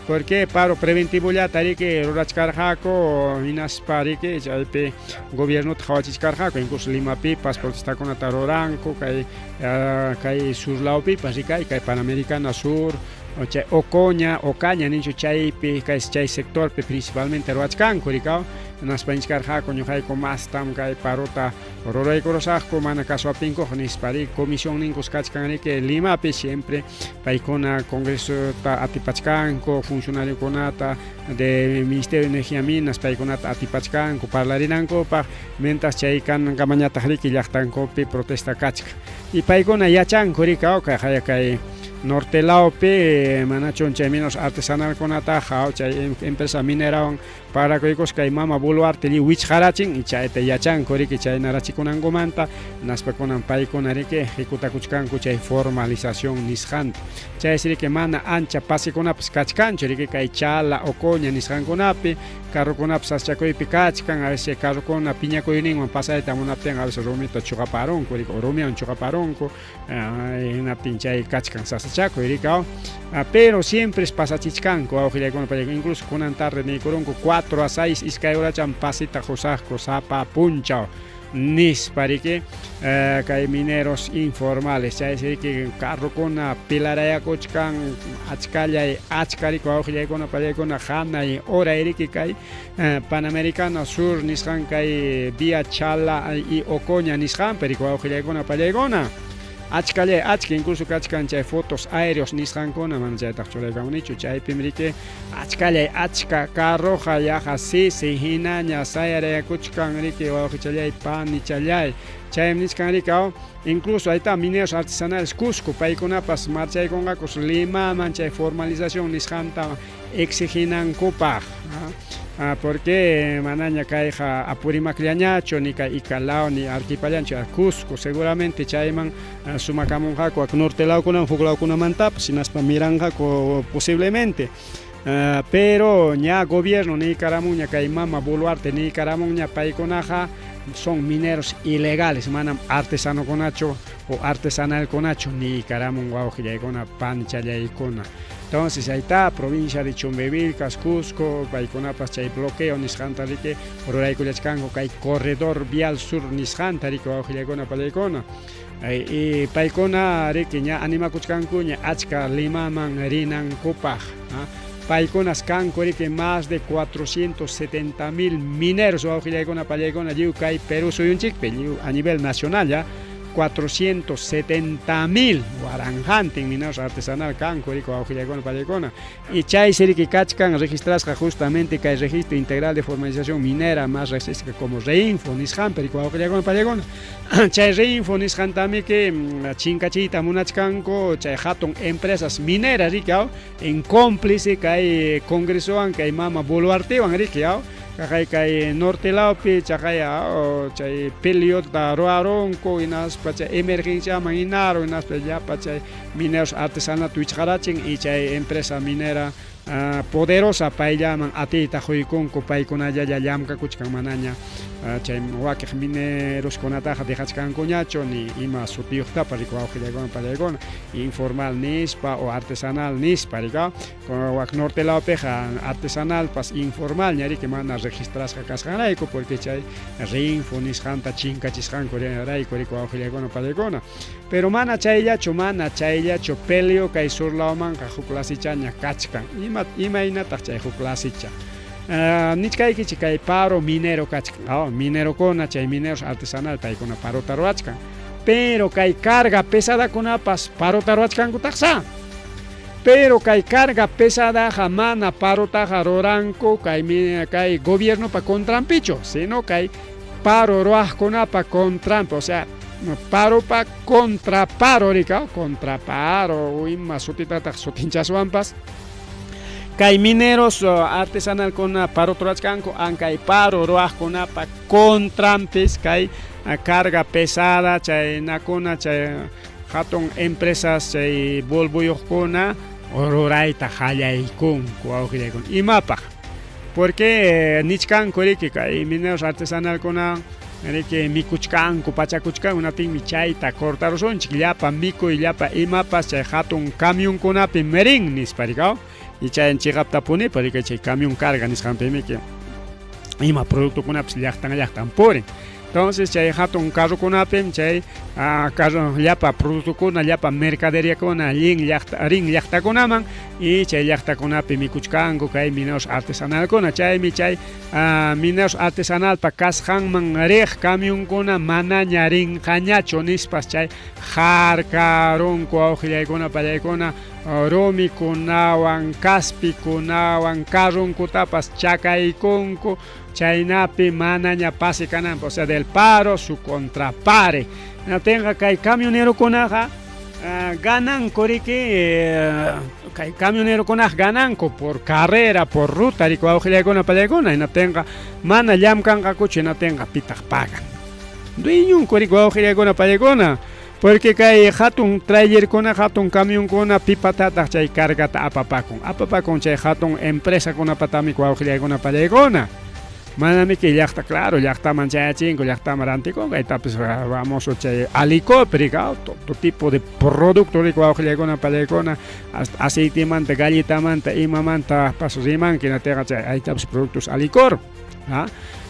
Porque paro preventivollata riki rurachkarqaku hinaspa riki chaypi gobiernota qawachichkarqaku, incluso Limapipas protestakunata ruranku kay kay sur lawpipas rikay kay Panamericana Sur chay Ocoña, Ocaña ninchu chaypi kay chay sectorpi principalmente ruwachkanku rikaw, hinaspa nichkarqaku ñuqayku mastam kay parota ruraykurusaqku mana kasuwaptinkuqa nispa riki comisionninkus kachkan riki Limapi siempre paykuna congresota atipachkanku funcionariokunata de Ministerio de Energía Minas paykunata atipachkanku parlarinankupaq mientras chay kankamañataq riki llaqtankupi protesta kachkan y paykuna yachanku riki kay kay norte lawpi manachun chay minos artesanalkunataqa chay empresa minerawan Parakuykusqa kay mama Boluarte lliw wichqarachin y chayta yachanku riki chaynarachikunankumanta, hinaspa kunan paykuna riki hikutakuchkanku chay formalización nisqanta. Chaysi riki mana ancha pasikunapas kachkanchu riki kay Chala, Ocoña nisqankunapi, carrokunapas sasachakuypi kachkan, a veces chay carrokuna piñakuyninwan pasayta munaptinqa a veces rumita chuqaparunku riki o rumiwan chuqaparunku. Hinaptin chay kachkan sasachakuy rikaw, pero siempre pasachichkanku wawqillaykuna pallaykuna, incluso kunan tarde niykurunku 4 a 6 iskay horacham pasita qusaqku sapa punchaw nispa riki kay mineros informales chaysi riki carrokuna pilarayakuchkan achkallay achka riki wawqillaykuna pallaykuna hanay horay riki kay Panamericana Sur nisqan kay vía Chala y Ocoña nisqanpi riki wawqillaykuna pallaykuna. Achkallay achka incluso kachkan chay fotos aéreos nisqankuna mana chaytaq churaykamunichu chaypim riki achkallay achka carroqa yaqa sisi hinaña sayarayakuchkan riki wawqichallay panichallay chaymi nichkan riki aw incluso ahí está mineros artesanales Cusco paykunapas marchaykunqakus Limaman chay formalización nisqanta exiginankupaq porque manaña kayqa Apurímacllañachu ni kay Ica law ni Arequipallanchu Cusco seguramente chayman sumakamunqaku norte lawkunaman huk lawkunamantapas hinaspa miranqaku posiblemente pero ña gobierno niykaramunña kay mama Boluarte niykaramunña paykunaqa son mineros ilegales manam artesanokunachu o artesanalkunachu niykaramun wawqillaykuna panchallaykuna. Entonces ahí está, provincia de Chumbivilcas, Cusco, paykunapas chay bloqueo nisqanta riki ruraykullachkanku kay corredor vial sur nisqanta riki wawqillaykuna pallaykuna. Y paykuna riki ña animakuchkankuña achka Limaman rinankupaq. Paykunas kanku riki más de 470 mil mineros wawqillaykuna pallaykuna lliw kay Perú suyunchikpi lliw a nivel nacional ya 470 mil waranqantin mineros artesanal kanku riki wawqillaykuna pallaykuna y chaysi riki kachkan registrasqa justamente kay registro integral de formalización minera más reqsisqa como Reinfo nisqanpi riki wawqillaykuna pallaykuna chay Reinfo nisqantamiki chinkachiyta munachkanku chay hatun empresas mineras riki aw en cómplice kay congresowan kay mama Boluartewan riki aw Chaqay kay norte lawpi chaqay chay peliota ruwarunku hinaspa chay emergenciaman hinarun hinaspa llapa chay mineros artesanata wichqarachin y chay empresa minera poderosa payllaman atiyta quykunku paykunallalla llamkakuchkan manaña chay wakiq mineroskunataqa dejachkankuñachu ni ima sutiyuqtapas riki wawqillaykuna pallaykuna informal nispa o artesanal nispa riki. Wak norte lawpiqa artesanalpas informalña riki mana registrasqa kasqanrayku porque chay Reinfo nisqanta chinkachisqanku rayku riki wawqillaykuna pallaykuna. Pero mana chayllachu, mana chayllachu peleo kay sur lawmanqa huk lasichaña kachkan. Ima imaynataq chay huk lasicha? Nichkaykichik kay paro minero kachkan. Oh, minerokuna chay mineros artesanal paykuna parota ruwachkan. Pero kay carga pesadakunapas parota ruwachkankutaqsa. Pero kay carga pesadaqa mana parotaqa ruranku kay kay gobiernopa contranpichu, sino kay paro ruwaqkunapa contranpi, o sea, paropa contra paro rika, contra paro, ima sutitataq sutinchaswanpas. Kay mineros artesanalkuna parota ruwachkanku, an kay paro ruwaqkunapa contranpis kay carga pesada chaynakuna chay hatun empresas chay Volvoyuqkuna rurayta qallaykunku wawqillaykuna. Imapaq? Porque nichkanku riki kay mineros artesanalkuna Riki mikuchkanku, pachakuchkanku, hinaptinmi chayta cortarusunchik llapa mikuy, llapa imapas chay hatun camionkunapim rin nispa rikaw. Y chay chiqaptapunipas riki chay camión carga nisqanpimiki ima productokunapas llaqtan llaqtan purin. Entonces chay hatun carrokunapim chay carro llapa productokuna, llapa mercaderiakuna llin llaqta rin llaqtakunaman y chay llaqtakunapi mikuchkanku kay mineros artesanalkuna. Chaymi chay mineros artesanalpa kasqanman riq camionkuna manaña rinqañachu nispas chay harkarunku wawqillaykuna pallaykuna rumikunawan, kaspikunawan, carronkutapas chakaykunku chaynapi manaña pase kananpaq, o sea del paro su contrapare. Hinaptinqa kay camionerokunaqa gananku riki kay camionerokunaqa gananku por carrera, por ruta riki wawqillaykuna pallaykuna, hinaptinqa mana llamkanqakuchu, hinaptinqa pitaq pagan. Dueñonku riki wawqillaykuna pallaykuna, porque kay hatun trailerkuna, hatun camionkuna pipatataq chay cargata apapakun, apapakun chay hatun empresakunapatami wawqillaykuna pallaykuna. Manamiki llaqta, claro, llaqtaman chayachinku, llaqtaman rantikunku, kaytapas famoso chay Alicorp, rika, todo tipo de producto riki wawqillaykuna pallaykuna, hasta aceitemanta, galletamanta, imamanta paso rimanki, hinaptinqa chay aytapas productos Alicorp,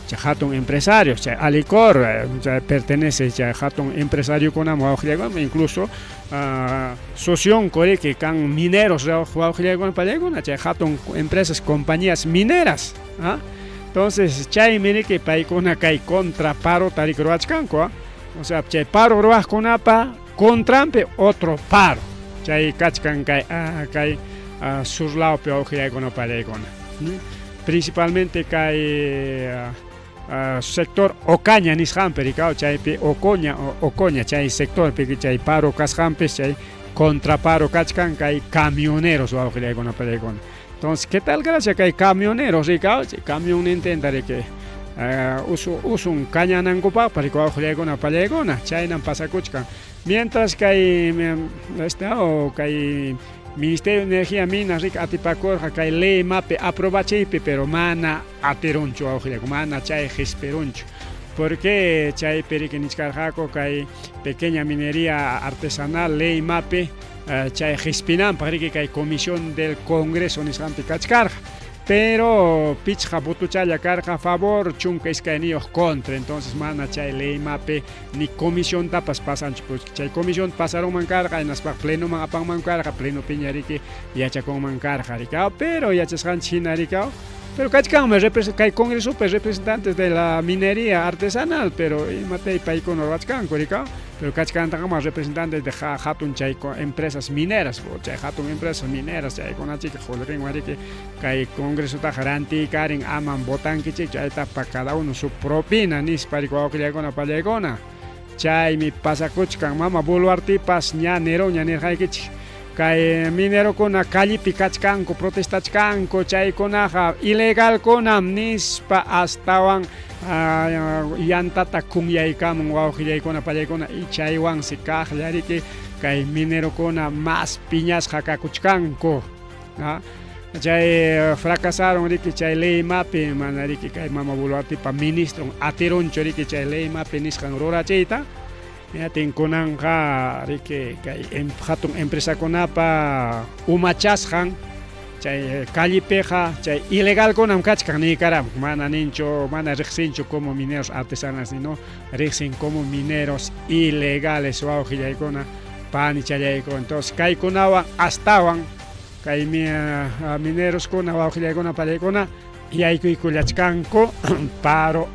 chay hatun empresarios, chay Alicorp, chay pertenece chay hatun empresariokunaman wawqillaykuna, incluso socionku riki kan mineros wawqillaykuna pallaykuna, chay hatun empresas, compañías mineras, Entonces chaymi riki paykuna kay contra parota riki ruwachkanku, o sea chay paro ruwaqkunapa contranpi otro paro, chay kachkan kay kay sur lawpi wawqillaykuna pallaykuna, principalmente kay sector Ocaña nisqanpi rikaw, chaypi Ocoña, Ocoña chay sectorpi chay paro kasqanpis chay contraparo kachkan kay camioneros wawqillaykuna pallaykuna. Entonces, ¿qué tal gracia kay camioneros rikaw? Chay camionnintinta riki usun kañanankupaqpas riki wawqillaykuna pallaykuna, chaynam pasakuchkan. Mientras kay kay Ministerio de Energía Minas riki atipakurqa kay ley mapi aprobachiypi, pero mana atirunchu wawqillaykuna, mana chay qispirunchu. Porque chaypi riki nichkarqaku kay pequeña minería artesanal ley mapi chay qispinanpaq riki kay comisión del Congreso nisqanpi kachkarqa. Pero pichqa votochalla karqa a favor, 12 contra, entonces mana chay ley mapi ni comisiontapas pasanchu, porque chay comisión pasarunman karqa, hinaspa plenoman apanman karqa, pleno piña riki yachakunman karqa rikaw, pero yachasqanchik hina rikaw, pero kachkanmi kay congresopi representantes de la minería artesanal, pero imatay paykuna ruwachkanku rikaw, pero kachkantaqman representantes de hatun chay empresas mineras, chay hatun empresas mineras chaykunachika qullqinwan riki kay congresotaqa rantiykarin aman votankichikchu, chaytapa cada uno su propina nispa riki wawqillaykuna pallaykuna. Chaymi pasakuchkan mama Boluartepas ña neroña nirqaykichik kay minerokuna callepi kachkanku protestachkanku chaykunaqa ilegalkunam nispa astawan yantata kunyaykamun wawqillaykuna pallaykuna y chaywansi kaqlla riki kay minerokuna mas piñasqa kakuchkanku, chay fracasaron riki chay ley mapi mana riki kay mama Boluartepa ministron atirunchu riki chay ley mapi nisqan rurachiyta. Hinaptin kunanqa riki kay hatun empresakunapa umachasqan chay callepiqa chay ilegalkunam kachkan niykaram, mana ninchu, mana riqsinchu como mineros artesanales, sino riqsin como mineros ilegales wawqillaykuna panichallaykuna. Entonces kaykunawan astawan kay mineroskuna wawqillaykuna pallaykuna yaykuykullachkanku paro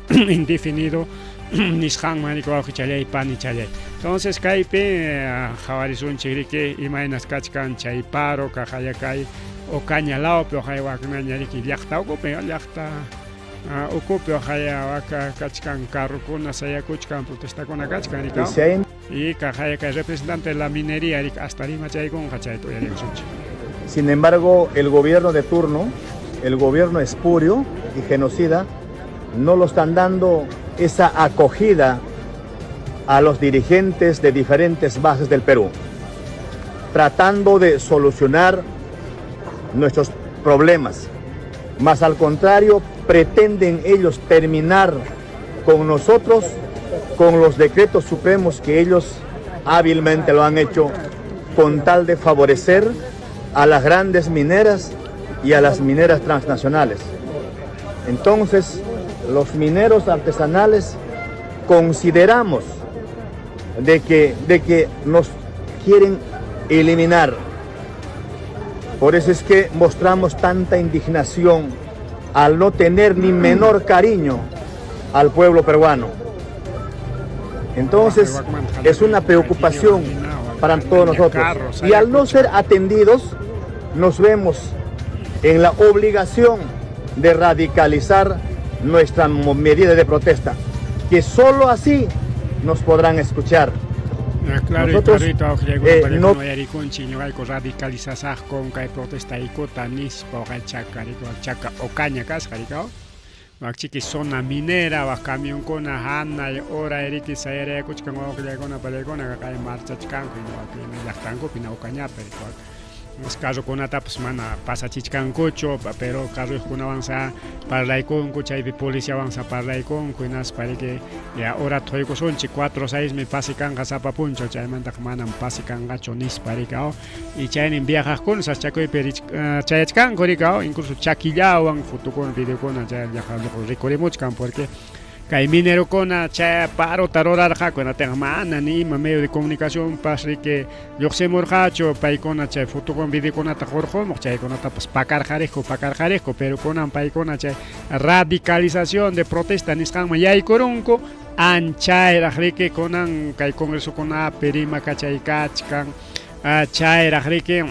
indefinido nisqanman riki wawqichallay panichallay. Entonces kaypi qhawarisunchik riki imaynas kachkan chay paro kaqaya kay Ocaña lawpi waqaya waknaña riki llaqta ukupi, llaqta ukupi waqaya waka kachkan carrokuna sayakuchkan protestakuna kachkan riki. Y kaqaya kay representante de la minería riki hasta rimachaykunqa chayta uyarisunchik.
Sin embargo, el gobierno de turno, el gobierno espurio y genocida, no lo están dando esa acogida a los dirigentes de diferentes bases del Perú, tratando de solucionar nuestros problemas. Mas al contrario, pretenden ellos terminar con nosotros, con los decretos supremos que ellos hábilmente lo han hecho con tal de favorecer a las grandes mineras y a las mineras transnacionales. Entonces, los mineros artesanales consideramos de que, de que nos quieren eliminar. Por eso es que mostramos tanta indignación al no tener ni menor cariño al pueblo peruano. Entonces, es una preocupación para todos nosotros. Y al no ser atendidos, nos vemos en la obligación de radicalizar nuestra medida de protesta, que solo así nos podrán escuchar.
Ah, claro,
Nosotros,
clarito,
no-
ñuqayku ñuqayku radicalizasaqku kay protestaykuta nispa waqay chaka chaka ocaña kasqa rikaw wakchiki zona minera wak camionkuna hanay hora riki sayarayakuchkan wawqillaykuna palaykuna kay marchachkanku llaqtankupi Ocañapi mas carrokunatapas mana pasachichkankuchu pero carroyuqkunawansa parlaykunku chaypi policiawansa parlaykunku hinaspa riki ya hora tuykusunchik 4 o 6 mi pase kanqa sapa punchaw chaymantaqa manam pase kanqachu nispa rikaw y chaynin viajaqkuna sasachakuypi chayachkanku rikaw incluso chakillawan fotokuna videokuna chay rikurimuchkan porque kay minerokuna chay parota rurarqaku hinaptinqa mana ni ima medio de comunicacionpas riki lluqsimurqachu paykuna chay fotokuna videokunata hurqumuq chaykunatapas pakarqariqku pakarqariqku pero kunan paykuna chay radicalización de protesta nisqanman yaykurunku anchayraq riki kunan kay congresokunapi rimakachaykachkan chayraq riki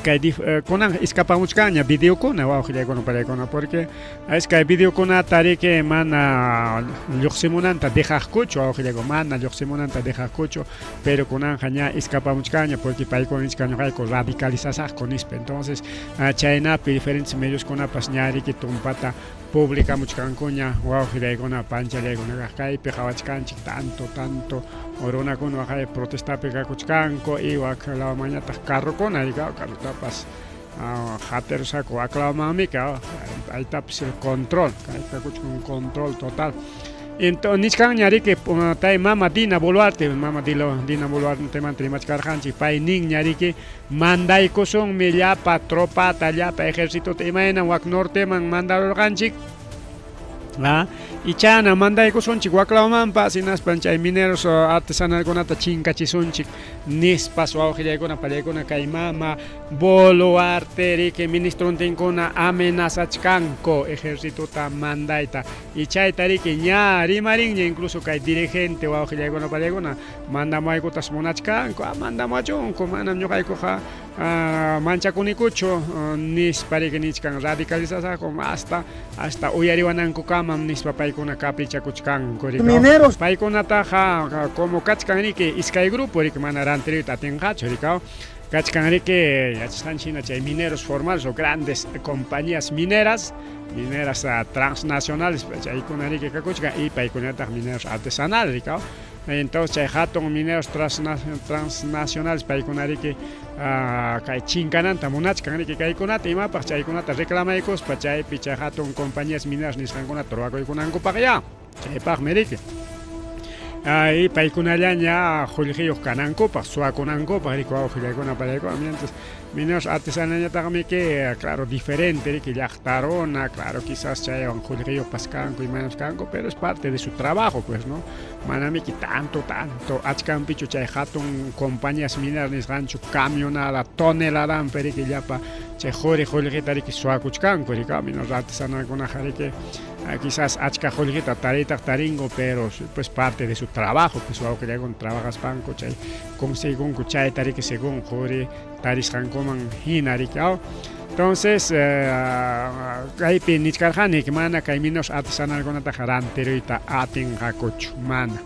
kay kunan escapamuchkanña videokuna wawqillaykuna palaykuna porque es kay videokunata riki mana lluqsimunanta dejaqkuchu wawqillaykuna mana lluqsimunanta dejaqkuchu pero kunanqa ña escapamuchkanña porque paykuna nichkan ñuqayku radicalizasaqku nispa entonces chaynapi diferentes medioskunapas ña riki tumpata publicamuchkankuña wawqillaykuna panchallaykuna kaypi qhawachkanchik tanto tanto runakuna waqay protestapi kakuchkanku y wak lawmanñataq carrokuna carrotapas haterusqaku wak lawmanmika aytapas el control kay kakuchkan control total. Entonces nichkanña riki tay mama Dina Boluarte, mama Dina Boluartemanta rimachkarqanchik pay ninña riki mandaykusunmi llapa tropata llapa ejércitota imaynam wak norteman mandarurqanchik y chana mandaykusunchik wak lawmanpas hinaspa chay mineros artesanalkunata chinkachisunchik nispas wawqillaykuna pallaykuna kay mama Boluarte riki ministrontinkuna amenazachkanku ejércitota mandayta y chayta riki ña rimarinña incluso kay dirigente wawqillaykuna pallaykuna mandamuwaykutas munachkanku mandamuwachunku manam ñuqaykuqa manchakunikuchu nispa riki nichkan radicalizasaqku hasta hasta uyariwanankukamam nispa paykuna caprichakuchkanku riki
Mineros.
Paykunataqa como kachkan riki iskay grupo riki mana rantiriyta atinqachu rikaw kachkan riki yachasqanchik hina chay mineros formales o grandes compañías mineras mineras transnacionales chaykuna riki kakuchkan y paykunataq mineros artesanales rikaw entonces chay hatun mineros transnacionales paykuna riki kay chinkananta munachkan riki kaykunata imapaq chaykunata reclamaykuspa chaypi chay hatun compañías mineras nisqankunata ruwakuykunankupaq ya chaypaqmi riki y paykunallaña qullqiyuq kanankupaq suwakunankupaq riki wawqillaykuna palaykuna mientras mineros artesanalñataqmi claro diferente riki llaqta runa claro quizás chaywan qullqiyuqpas kanku imaynapas kanku pero es parte de su trabajo pues no manamiki tanto tanto achkanpichu chay hatun compañías mineras nisqanchu camionada toneladanpi riki llapa chay quri qullqita riki suwakuchkanku riki mineros artesanalkunaqa riki quizás achka qullqita tariytaq tarinku pero pues parte de su trabajo pues wawqillaykuna trabajaspanku chay consigunku chayta riki según quri tarisqankuman hina riki entonces kaypi nichkarqani mana kay mineros artesanalkunataqa rantiruyta atinqakuchu mana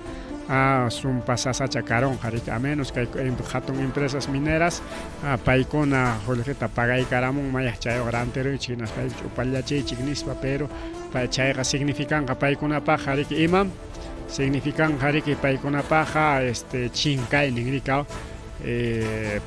sumpa sasacha karunqa riki a menos kay hatun empresas mineras paykuna qullqita pagaykaramun mayaq chaywan rantiruychik hinaspa upallachiychik nispa pero chayqa significanqa paykunapaqqa riki imam significanqa riki paykunapaqqa chinkaynin rikaw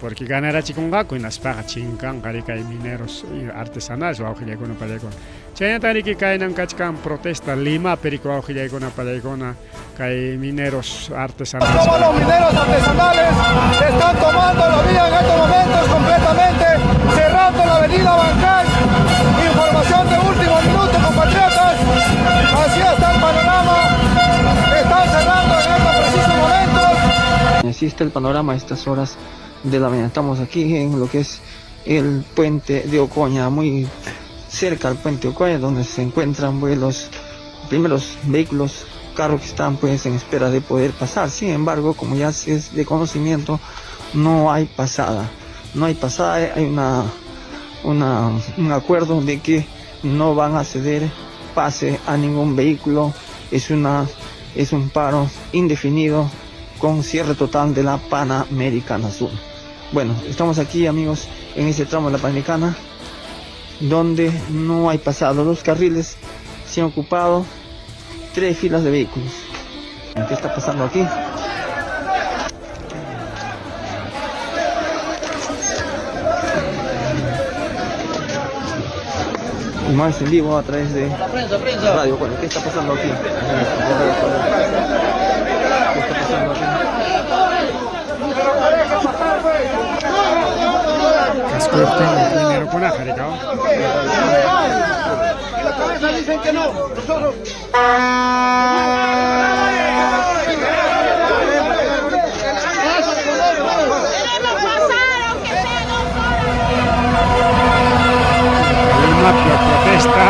porque ganarachikunqaku hinaspaqa chinkanqa riki kay mineros artesanales wawqillaykuna pallaykuna. Chaynatan riki kaynan kachkan protesta Limapi riki wawqillaykuna pallaykuna kay mineros artesanales.
Como los mineros artesanales están tomando la vía en estos momentos completamente, cerrando la avenida Abancay. Información de último minuto, compatriotas. Así está el panorama. Están cerrando en estos precisos momentos.
Así está el panorama a estas horas de la mañana. Estamos aquí en lo que es el puente de Ocoña, muy cerca al puente de Ocoña, donde se encuentran pues, los primeros vehículos, carros que están pues en espera de poder pasar. Sin embargo, como ya es de conocimiento, no hay pasada. No hay pasada, hay un acuerdo de que no van a ceder pase a ningún vehículo. Es un paro indefinido con cierre total de la Panamericana Sur. Bueno, estamos aquí, amigos, en este tramo de la Panamericana, donde no hay pasado. Los carriles se han ocupado 3 filas de vehículos. ¿Qué está pasando aquí? Más en vivo a través de Radio. Bueno, ¿qué está pasando aquí? ¿Qué está pasando aquí?
Minero con
La cabeza dicen que no. Nosotros.
Lima protesta.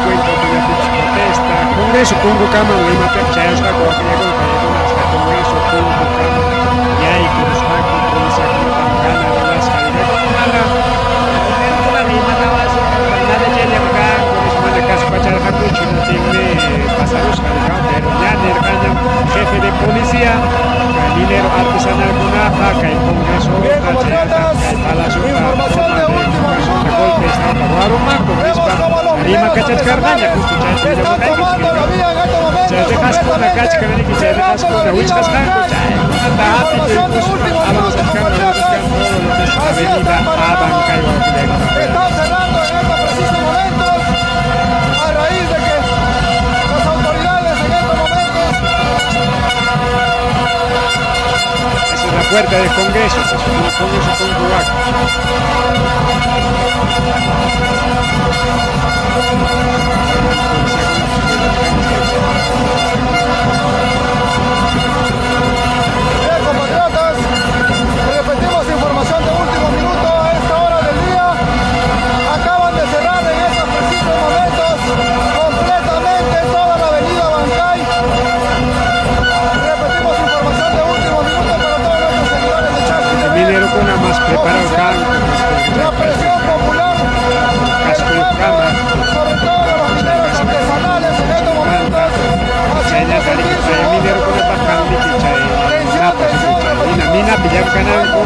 Cuenca protesta. Congreso Pungo-Kama, Lima chayasqaku waqllaykuna hasta Congreso Pungo-Kama yaykurusqaku policiakunata mana ruwasqa mana imatapas mana chayllaqa kanku mana kaspacharqakuchu hinaptinmi pasarusqa pero ya nirqañam jefe de policía kay minero artesanalkunaqa kay Congresota kay Palaciota toma de golpe estaba ruwarunmanku nispa rima kachachkarqaña justo chayta chay rejasquna kachkan riki chay rejasquna wichqasqanku chaykunata hap'ikuykuspa avanzachkan todo lo que es avenida Abancay.
Están cerrando en estos precisos momentos a raíz de que las autoridades en estos momentos.
Esa es la puerta del Congreso, es un Congreso con Huac.
Bien, compatriotas, repetimos información de último minuto a esta hora del día. Acaban de cerrar en estos precisos momentos completamente toda la avenida Abancay. Repetimos información de último minuto para todos nuestros seguidores de Chasqui TV.
Minero con más preparado kanku,
La presión popular
casco kama.
sobre todo de los mineros artesanales en estos momentos, haciendo sentir su
Chaynata
voz
minerokunapaq kanmiki chay napas chay minapi llamkananku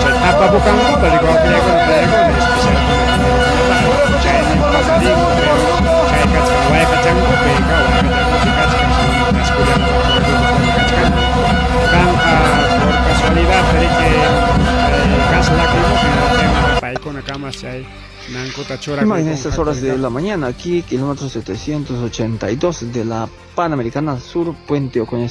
chay tapapukankuta digo waqllaykuna pallaykuna especial chaymi pasarin pero chay kachkan wayqachankupi wayqachankupi kachkan kachkanku kanqa por casualidad riki chay gas lacrimógeno paykuna kamas chay nankuta
Imagen a estas horas de la mañana, aquí, kilómetro 782 de la Panamericana Sur, Puente Ocoña.
La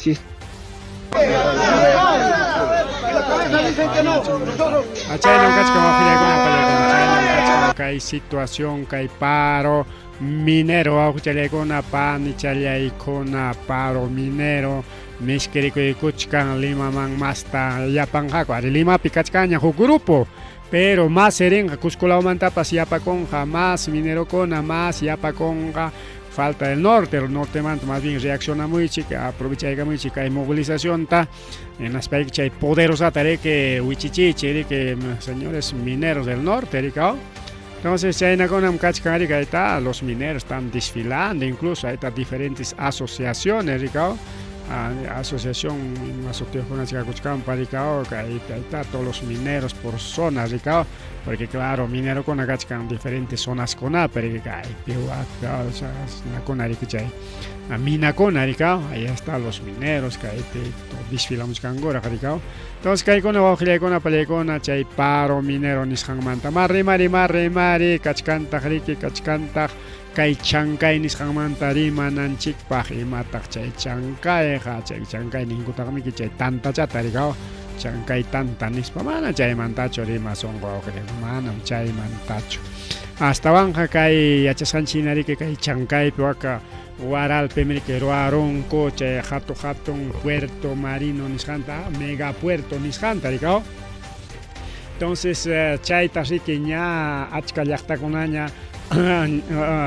cabeza dicen que no. Nosotros.
Chaynam kachkan waqllaykuna pallaykuna chaynam kachkan kay situación kay paro minero wawqichallaykuna panichallaykuna paro minero miskirikuykuchkan Limaman masta yapanqaku ari Limapi kachkanña huk grupo pero más serinqa Cusco lawmantapas yapakunqa más minerokuna más yapakunqa falta del norte, el norte manta más bien reaccionamuychik, aprovechaykamuychik kay movilizacionta hinaspayki chay poderosata riki wichichichi riki señores mineros del norte riki. Entonces chaynakunam kachkan riki ahí está, los mineros están desfilando, incluso ahí está diferentes asociaciones riki. Asociación sutiyuqkuna rikao, ahí está todos los mineros por zonas rikao, porque claro, minerokuna kachkan diferentes zonas kunapi riki, kay piwak, nakuna riki chay Minakuna rikaw, ahí está los mineros kaypi desfilamuchkankuraq rikaw. Entonces kaykuna wawqillaykuna pallaykuna chay paro minero nisqanmanta ma rimari ma rimari kachkantaq riki kachkantaq kay chankay nisqanmanta rimananchikpaq imataq chay chankayqa chay chankay ninkutaqmiki chay tantachata rikaw chankay tanta nispa mana chaymantachu rimasunqa wawqillaykuna manam chaymantachu astawanqa kay yachasqanchik hina riki kay chankaypi waka Waralpim riki ruwarunku chay hatu hatun puerto marino nisqanta, megapuerto nisqanta rikaw. Entonces chayta riki ña achka llaqtakunaña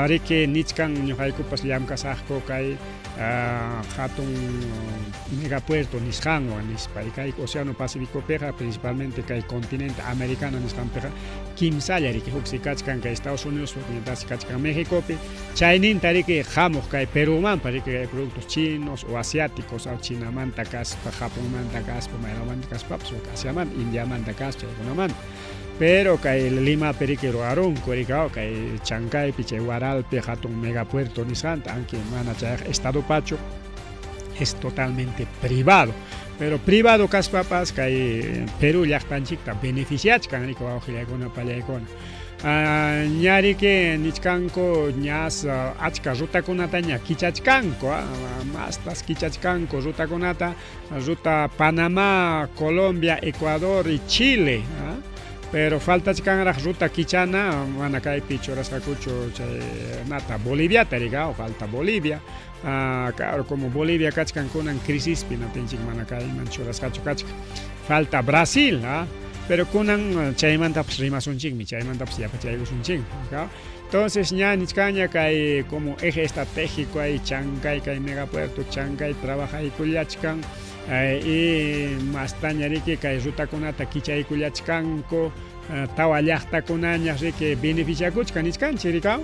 riki nichkan ñuqaykupas llamkasaqku kay hatun megapuerto nisqanwan nispa. Y kay Océano Pacificopiqa principalmente kay continente americano nisqanpiqa kimsalla riki huksi kachkan kay Estados Unidos, hukñataqsi kachkan Mexicopi. Chayninta riki hamuq kay Perumanpa riki kay productos chinos o asiáticos aw Chinamanta kaspa, Japonmanta kaspa, maylawmanta kaspapas wak Asiamanta, Indiamanta kaspa chaykunamanta. Pero kay Limapi riki ruwarunku riki aw kay Chancaypi chay Waralpi hatun megapuerto nisqanta aunque mana chayqa estadopachu es totalmente privado. Pero privado kaspapas kay Perú llaqtanchikta beneficiachkan riki wawqillaykuna pallaykuna. Ña riki nichkanku ñas achka rutakunataña kichachkanku, mastas kichachkanku rutakunata, ruta Panamá, Colombia, Ecuador y Chile. Pero faltachkanraq ruta kichana, mana kaypi churasqakuchu chay nata Boliviata rika, falta Bolivia. Claro, como Bolivia kachkan kunan crisispi naptinchik mana kayman churasqachu kachkan. Falta Brasil, pero kunan chaymantapas rimasunchikmi, chaymantapas yapachaykusunchikmi. Entonces ña nichkanña kay como eje estratégico hay Chancay kay megapuerto Chancay trabajaykullachkan y mastaña riki kay rutakunata kichaykullachkanku tawa llaqtakunaña riki beneficiakuchkan nichkanchik rikaw.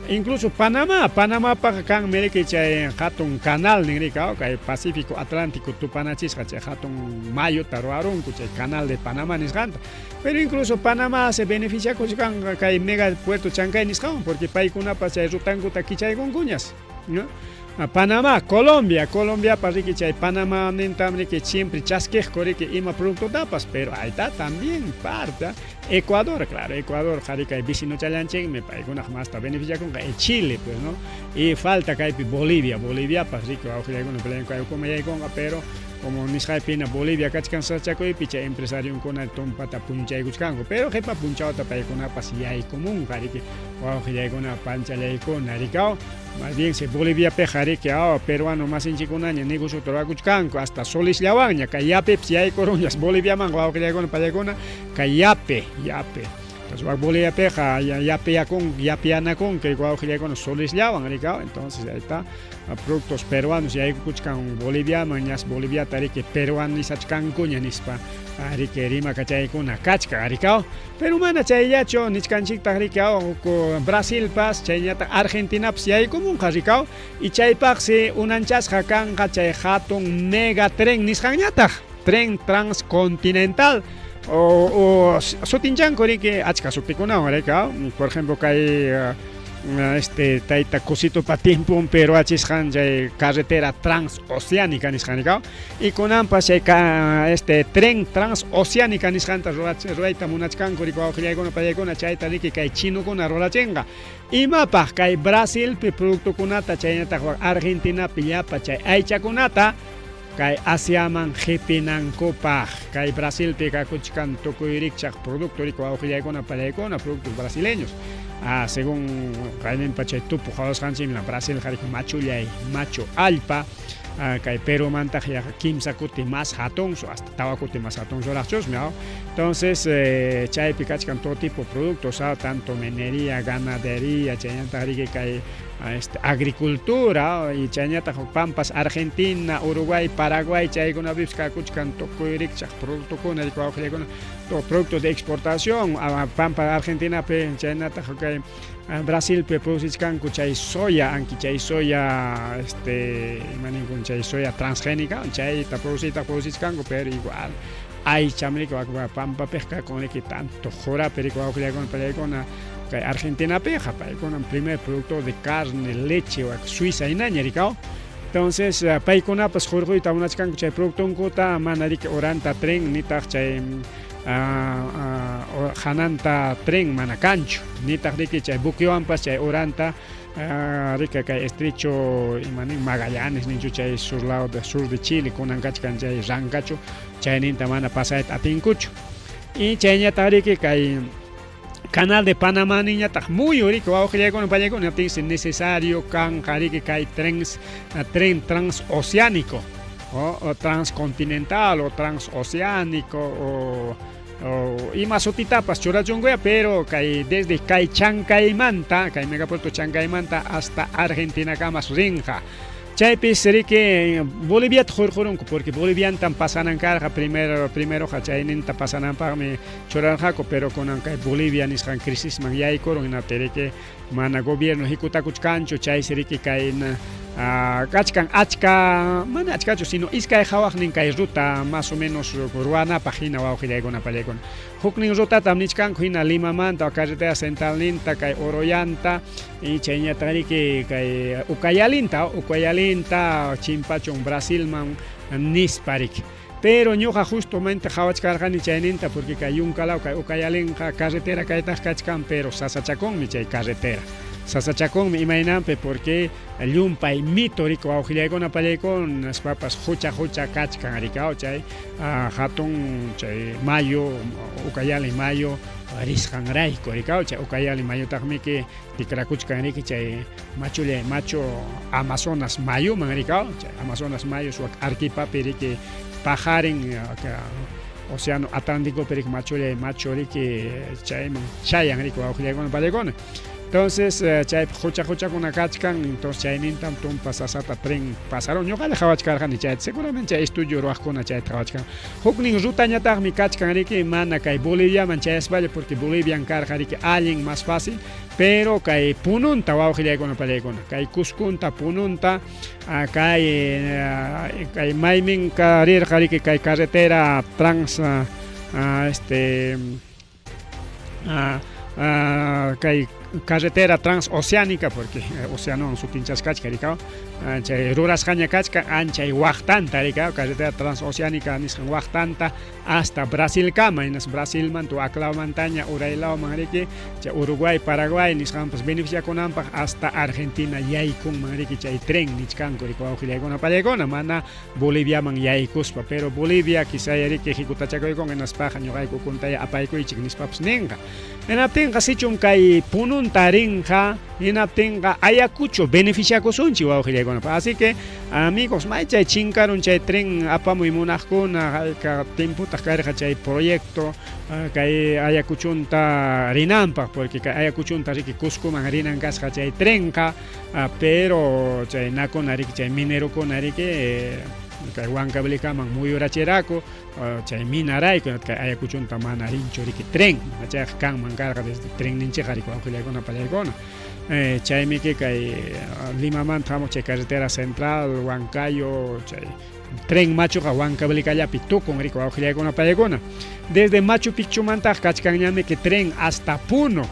Incluso Panamá, Panamapaq kanmi riki chay hatun canal nin rikaw kay Pacífico Atlántico tupanachisqa chay hatun mayuta ruwarunku chay canal de Panamá nisqanta. Pero incluso Panamá se beneficiakuchkan kay mega puerto Chancay nisqanwan porque paykunapas chay rutankuta kichaykunkuñas, ¿no? Panamá, Colombia, Colombiapas riki chay Panamá nintam riki siempre chaskiqku riki ima productotapas, pero ahí está también parte. Ecuador, claro, Ecuador qhari kay vecinochallanchinmi paykunaq masta beneficiakunqa y Chile, pues, ¿no? Y falta kaypi Bolivia, Boliviapas riki wawqillaykuna playunku yaykunqa, pero como nisqaypina Bolivia kachkan sasachakuypi chay empresarionkuna tumpata punchaykuchkanku, pero qhipa punchawta paykunapas yaykumunqa riki wawqillaykuna panchallaykuna rikaw. Más bien si Boliviapiqa riki aw peruano masinchikkunaña negociota ruwakuchkanku hasta solisllawanña kay yapipas yaykuruñas Boliviamanqa wawqillaykuna pallaykuna kay yape, yape. Entonces wak Boliviapiqa yapiyakun yapiyanakunku wawqillaykuna solisllawan rikaw. Entonces ahí está productos peruanos yaykuchkan Boliviaman ñas Boliviata riki peruanizachkankuña nispa riki rimakachaykuna kachkan rikaw. Pero mana chayllachu nichkanchiktaq riki aw Brasilpas chayñataq Argentinapas yaykumunqa rikaw y chaypaqsi unanchasqa kanqa chay hatun mega tren nisqanñataq tren transcontinental o sutinchanku riki achka sutikunawan rikaw. Por ejemplo kay este tayta Cositopa tiemponpi ruwachisqan chay carretera transoceánica nisqan rikaw y kunanpas chay este tren transoceánica nisqanta ruwayta munachkanku riki wawqillaykuna pallaykuna chayta riki kay chinukuna rurachinqa imapaq kay Brasilpi productokunata chaynataq Argentinapi llapa chay aychakunata kay Asiaman qhipinankupaq kay Brasilpi kakuchkan tukuy rikchaq producto riki wawqillaykuna pallaykuna productos brasileños. Según kayninpa chay tupu qhawasqanchikmi Brasilqa riki machullay machu allpa kay Perumantaq yaqa kimsa kuti más hatunsu hasta tawa kuti más hatunsuraqchusmi. Entonces chaypi kachkan todo tipo de productos, tanto minería, ganadería, chaynataq riki kay este agricultura y chaynataq pampas Argentina, Uruguay, Paraguay chaykunapipas kakuchkan tukuy rikchaq productokuna riki wawqillaykuna todo productos de exportación pampa Argentinapi chaynataq kay Brasilpi producichkanku chay soya, aunque chay soya este ima ninkun chay soya transgénica chayta producita producichkanku pero igual Aycham riki wak pampapiqa kakun riki tanto qurapi riki wawqillaykuna pallaykuna kay Argentinapiqa paykunam primer productor de carne, leche wak Suiza hinaña rikaw. Entonces paykunapas hurquyta munachkanku chay productonkuta mana riki uranta tren nitaq chay hananta tren mana kanchu nitaq riki chay buquewanpas chay uranta rika kay estrecho ima nin Magallanes ninchu chay sur lado de sur de Chile kunan kachkan chay rankachu chayninta mana pasayta atinkuchu y chayñataq riki kay Canal de Panamá niñataq muyu riki wawqillaykuna pallaykuna niptinsi necesario kanqa riki kay tren tren transoceánico o transcontinental o transoceánico o ima sutitapas churachunkuya pero kay desde kay Chancaymanta kay megapuerto Chancaymanta hasta Argentinakamas rinqa chaypis riki Boliviata hurqurunku porque Boliviantam pasanan karqa primero primeroqa chayninta pasananpaqmi churarqaku pero kunan kay Bolivia nisqan crisisman yaykurun hinaptin riki mana gobierno hikutakuchkanchu chaysi riki kay kachkan achka mana achkachu sino iskay qhawaqnin kay ruta más o menos ruwanapaq hina wawqillaykuna pallaykuna huknin rutatam nichkanku hina Limamanta carretera centralninta kay Oroyanta y chayñataq riki kay Ucayalinta Ucayalinta chimpachun Brasilman nispa riki pero ñuqa justamente qhawachkarqani chayninta porque kay Yuncalaw kay Ucayalinqa carretera kaytaq kachkan pero sasachakunmi chay carretera sasachakunmi imaynanpi porque llumpay mito riki wawqillaykuna pallaykuna nispapas hucha hucha kachkan rikaw chay hatun chay mayu Ucayali mayu risqanrayku rikaw chay Ucayali mayutaqmiki tikrakuchkan riki chay machullay machu Amazonas mayuman rikaw chay Amazonas mayu wak Arequipapi riki paqarin Océano Atlánticopi riki machullay machu riki chayman chayan riki wawqillaykuna pallaykuna entonces chaypi hucha huchakuna kachkan entonces chaynintam tumpa sasata tren pasarun ñuqalla qhawachkarqani chayta seguramente chay estudio ruwaqkuna chayta qhawachkan huknin rutañataqmi kachkan riki mana kay Boliviaman chayaspalla porque Bolivian karqa riki allin más fácil pero kay Pununta wawqillaykuna pallaykuna kay Cuscunta Pununta kay kay maymin rirqa riki kay carretera trans este kay carretera transoceánica porque océanowan sutinchasqachka rikaw chay rurasqaña kachkan anchay waqtanta rikaw carretera transoceánica nisqan waqtanta hasta Brasilkama hinas Brasilmanta waklawmantaña uraylawman riki chay Uruguay Paraguay nisqanpas beneficiakunanpaq hasta Argentina yaykunman riki chay tren nichkanku riki wawqillaykuna pallaykuna mana Boliviaman yaykuspa pero Bolivia quizá riki hikutachakuykun hinaspaqa ñuqayku kuntaya apaykuychik nispapas ninqa hinaptinqa sichum kay Pununta rinqa hinaptinqa Ayacucho beneficiakusunchik wawqillaykunapaq así que amigos may chay chinkarun chay tren apamuy munaqkuna hayka tiempotaq karqa chay proyecto kay Ayacuchunta rinanpaq porque kay Ayacuchunta riki Cuscoman rinan kasqa chay trenqa pero chay nakuna riki chay minerokuna riki kay Huancavelicaman muyurachiraku chay minarayku kay Ayacuchunta mana rinchu riki tren chayqa kanman karqa desde trenninchikqa riki wawqillaykuna pallaykuna chaymiki kay Limamanta hamuq chay carretera central Huancayo chay tren machuqa Huancavelicallapi tukun riki wawqillaykuna pallaykuna desde Machu Picchumantaq kachkanñamiki tren hasta Puno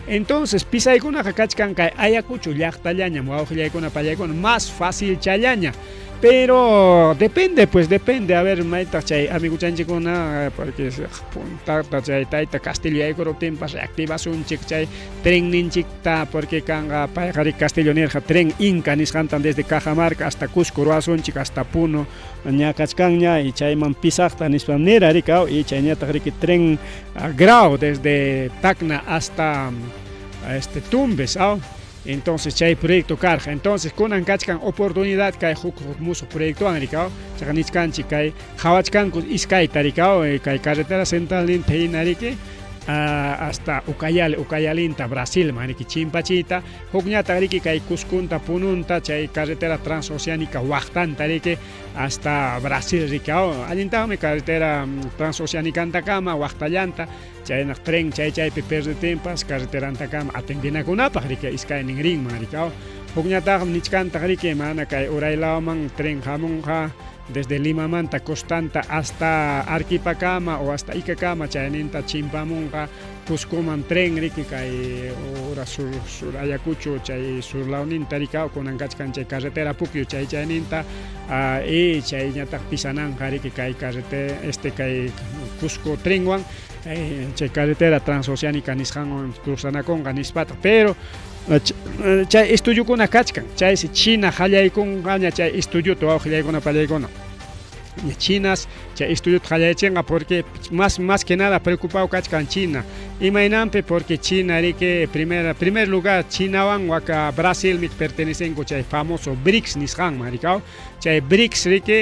entonces pisaykunaqa kachkan kay Ayacucho llaqtallañam wawqillaykuna pallaykuna más fácil challaña pero depende pues depende a ver maytaq chay amiguchanchikkuna porque puntata chay tayta Castillo yaykuruptinpas reactivasunchik chay trenninchikta porque kanqa payqa riki Castillo nirqa tren Inca nisqantam desde Cajamarca hasta Cusco ruwasunchik hasta Puno ña kachkanña y chayman pisaqta nispam nira rikaw y chayñataq riki tren Grau desde Tacna hasta este Tumbes aw entonces chay proyecto karqa entonces kunan kachkan oportunidad kay huk huk musuq proyectowan rikaw chaqa nichkanchik kay qhawachkanku iskayta rikaw kay carretera centralninta hina riki hasta Ucayali Ucayalinta Brasilman riki chimpachiyta hukñataq riki kay Cuscunta Pununta chay carretera transoceánica waqtanta riki hasta Brasil riki aw allintaqmi carretera transoceanicantakama waqtallanta chaynaq tren chay chaypi perdetinpas carreterantakama atendinakunapaq riki iskaynin rinman riki aw Hukñataqmi nichkantaq riki mana kay uray lawman tren hamunqa desde Limamanta costanta hasta Arquipakama o hasta Icakama chayninta chimpamunqa Cuscoman tren riki kay ura sur, sur Ayacucho chay sur lawninta rika kunan kachkan chay carretera Puquio chay chayninta y chayñataq pisananqa riki kay carretera este kay Cusco trenwan chay carretera transoceánica nisqanwan cruzanakunqa nispataq, pero chay estudiokuna kachkan, chaysi China qallaykunqaña chay estudiota wawqillaykuna pallaykuna. Chinas chay estudiota qallaychinqa porque más, más que nada preocupado kachkan China. Imaynanpi porque China riki primer lugar Chinawan waka Brasilmi pertenecenku chay famoso BRICS nisqanman rikaw. Chay BRICS riki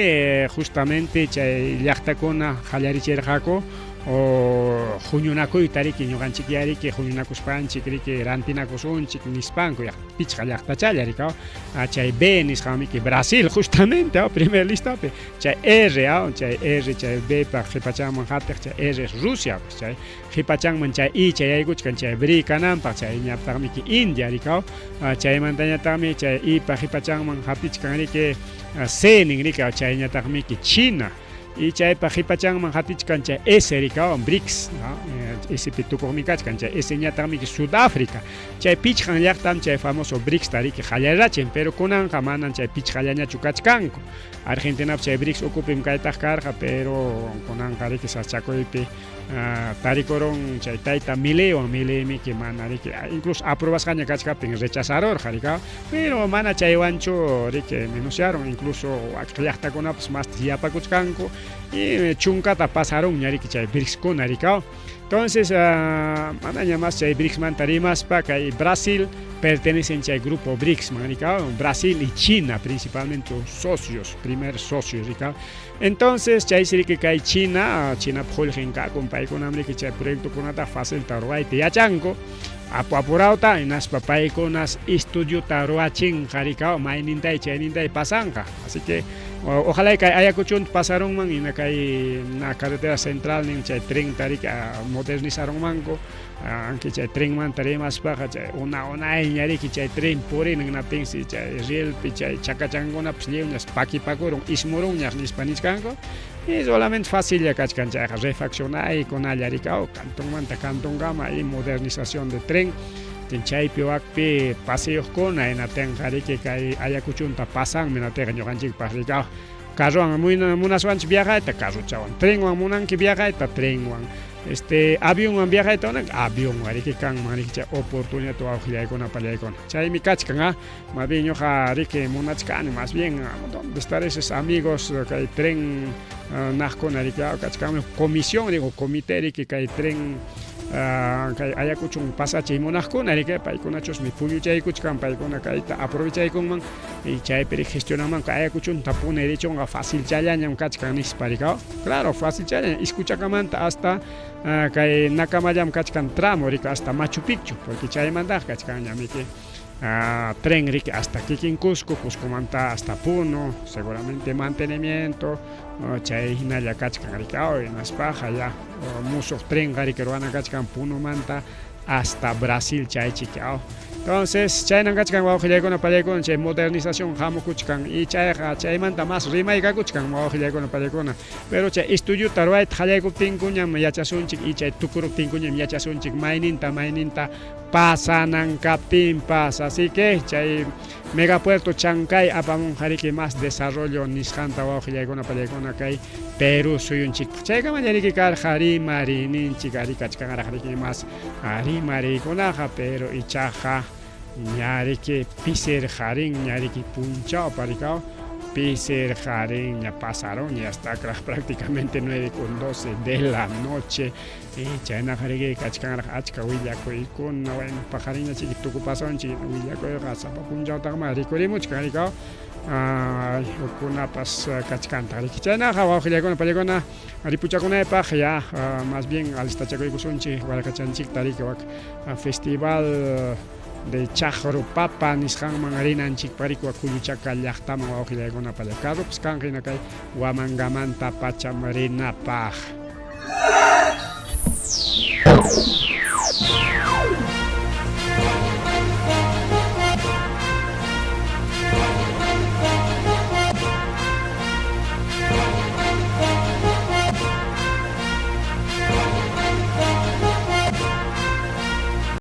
justamente chay llaqtakuna qallarichirqaku o huñunakuyta riki ñuqanchik riki huñunakuspanchik riki rantinakusunchik nispanku pichqa llaqtachalla rikaw. Chay B nisqanmiki Brasil justamente primer listapi chay R chay R chay B pa qhipachanman hatiq chay R es Rusia pues chay qhipachanman chay I chay yaykuchkan chay BRI kananpaq chay ñataqmiki India rikaw. Chaymantañataqmi chay I pa qhipachanman hatichkan riki C nin rikaw chay ñataqmiki China. Y chaypa qhipachanman hatichkan chay S rikaw BRICS, ¿no? S pi tukuqmi kachkan chay S ñataqmiki Sudáfrica. Chay pichqan llaqtam chay famoso BRICS tariki qallarachin, pero kunanqa manan chay pichqallañachu kachkanku. Argentina chay BRICS ukupim kaytaq karqa, pero kunanqa riki sachakuypi tarikurun chay tayta Mileiwan, Mileimiki mana riki incluso aprobasqaña kachkaptin rechazarurqa rikaw, pero mana chaywanchu riki menunciaron, incluso wakin llaqtakunapas más yapakuchkanku y chunkata pasarunña riki chay BRICSkuna rikaw. Entonces manaña más chay BRICSmanta rimaspa kay Brasil pertenecen chay grupo BRICS man rikaw, Brasil y China principalmente socios, primer socios rikaw. Entonces chay riki kay China, China qullqin kakun paykunam riki chay proyectokunata facilta ruwayta yachanku apu apurawta hinaspa paykunas estudiota ruwachinqa rikaw maynintay chaynintay pasanqa. Así que ojalá kay Ayacuchunta pasarunman hina kay na carretera central nin chay tren riki modernizarunmanku, aunque chay trenmanta rimaspaqa chay una unayña riki chay tren purinan hinaptinsi chay rielpi chay chakachankunapas lliwñas pakipakurun ismurunñas nispa nichkanku y solamente facilla kachkan chayqa refaccionaykunalla rikaw cantonmanta cantonkama y modernización de tren chaypi wakpi paseyuqkuna hinaptinqa riki kay Ayacuchunta pasanmi hinaptinqa ñuqanchikpaq rikaw carrowan munaswanchik viajayta carrochawan, trenwan munanki viajayta trenwan, avionwan viajayta munanki avionwan riki kanman riki chay oportunidad wawqillaykuna pallaykuna chaymi kachkan más bien ñuqa riki munachkani más bien donde estar esos amigos kay tren naqkuna riki kachkanmi comisión digo comité riki kay tren kay Ayacuchun pasachiy munaqkuna riki paykunachusmi puñuchaykuchkan paykuna kayta aprovechaykunman y chaypi gestionamanku Ayacuchunta puni richunqa facilchallañam kachkan nispa rikaw. Claro, facilchallañam Iskuchakamanta hasta kay Nakamallam kachkan tramo riki hasta Machu Picchu, porque chaymantaqa kachkanñamiki tren riki hasta kikin Cusco, Cuscomanta hasta Puno, seguramente mantenimiento chay hinalla kachkan rikaw hinaspaqa ya musuq tren riki ruwana kachkan Punomanta hasta Brasil chaychiki. Entonces chaynan kachkan wawqillaykuna pallaykuna chay modernización hamukuchkan y chayqa chaymanta más rimaykakuchkan wawqillaykuna pallaykuna, pero chay estudiota ruwayta qallaykuptinkuñam yachasunchik y chay tukuruptinkuñam yachasunchik mayninta mayninta pasanan kaptinpas. Así que chay megapuerto Chancay apamunqa riki más desarrollo nisqanta wawqillaykuna pallaykuna kay Perú suyunchikpaq. Chaykamalla riki karqa rimariyninchik ari kachkanraq riki más rimariykunaqa, pero ichaqa ña riki pisirqarin ña riki punchawpa rikaw pisirqarin ña pasaron ya está prácticamente 9:12 de la noche y chaynaqa riki kachkanraq achka willakuykuna. Bueno, paqarinña chiki tukupasunchik willakuyqa sapa punchawtaqma rikurimuchkan rikaw ukunapas kachkantaq riki. Chaynaqa wawqillaykuna pallaykuna ripuchakunaypaq ya más bien alistachakuykusunchik warkachanchikta riki wak festival de Chaqru Papa nisqanman rinanchikpa riki Kulluchaka llaqtaman wawqillaykuna palla carropas kanqa hina kay Huamangamanta pacham rinapaq.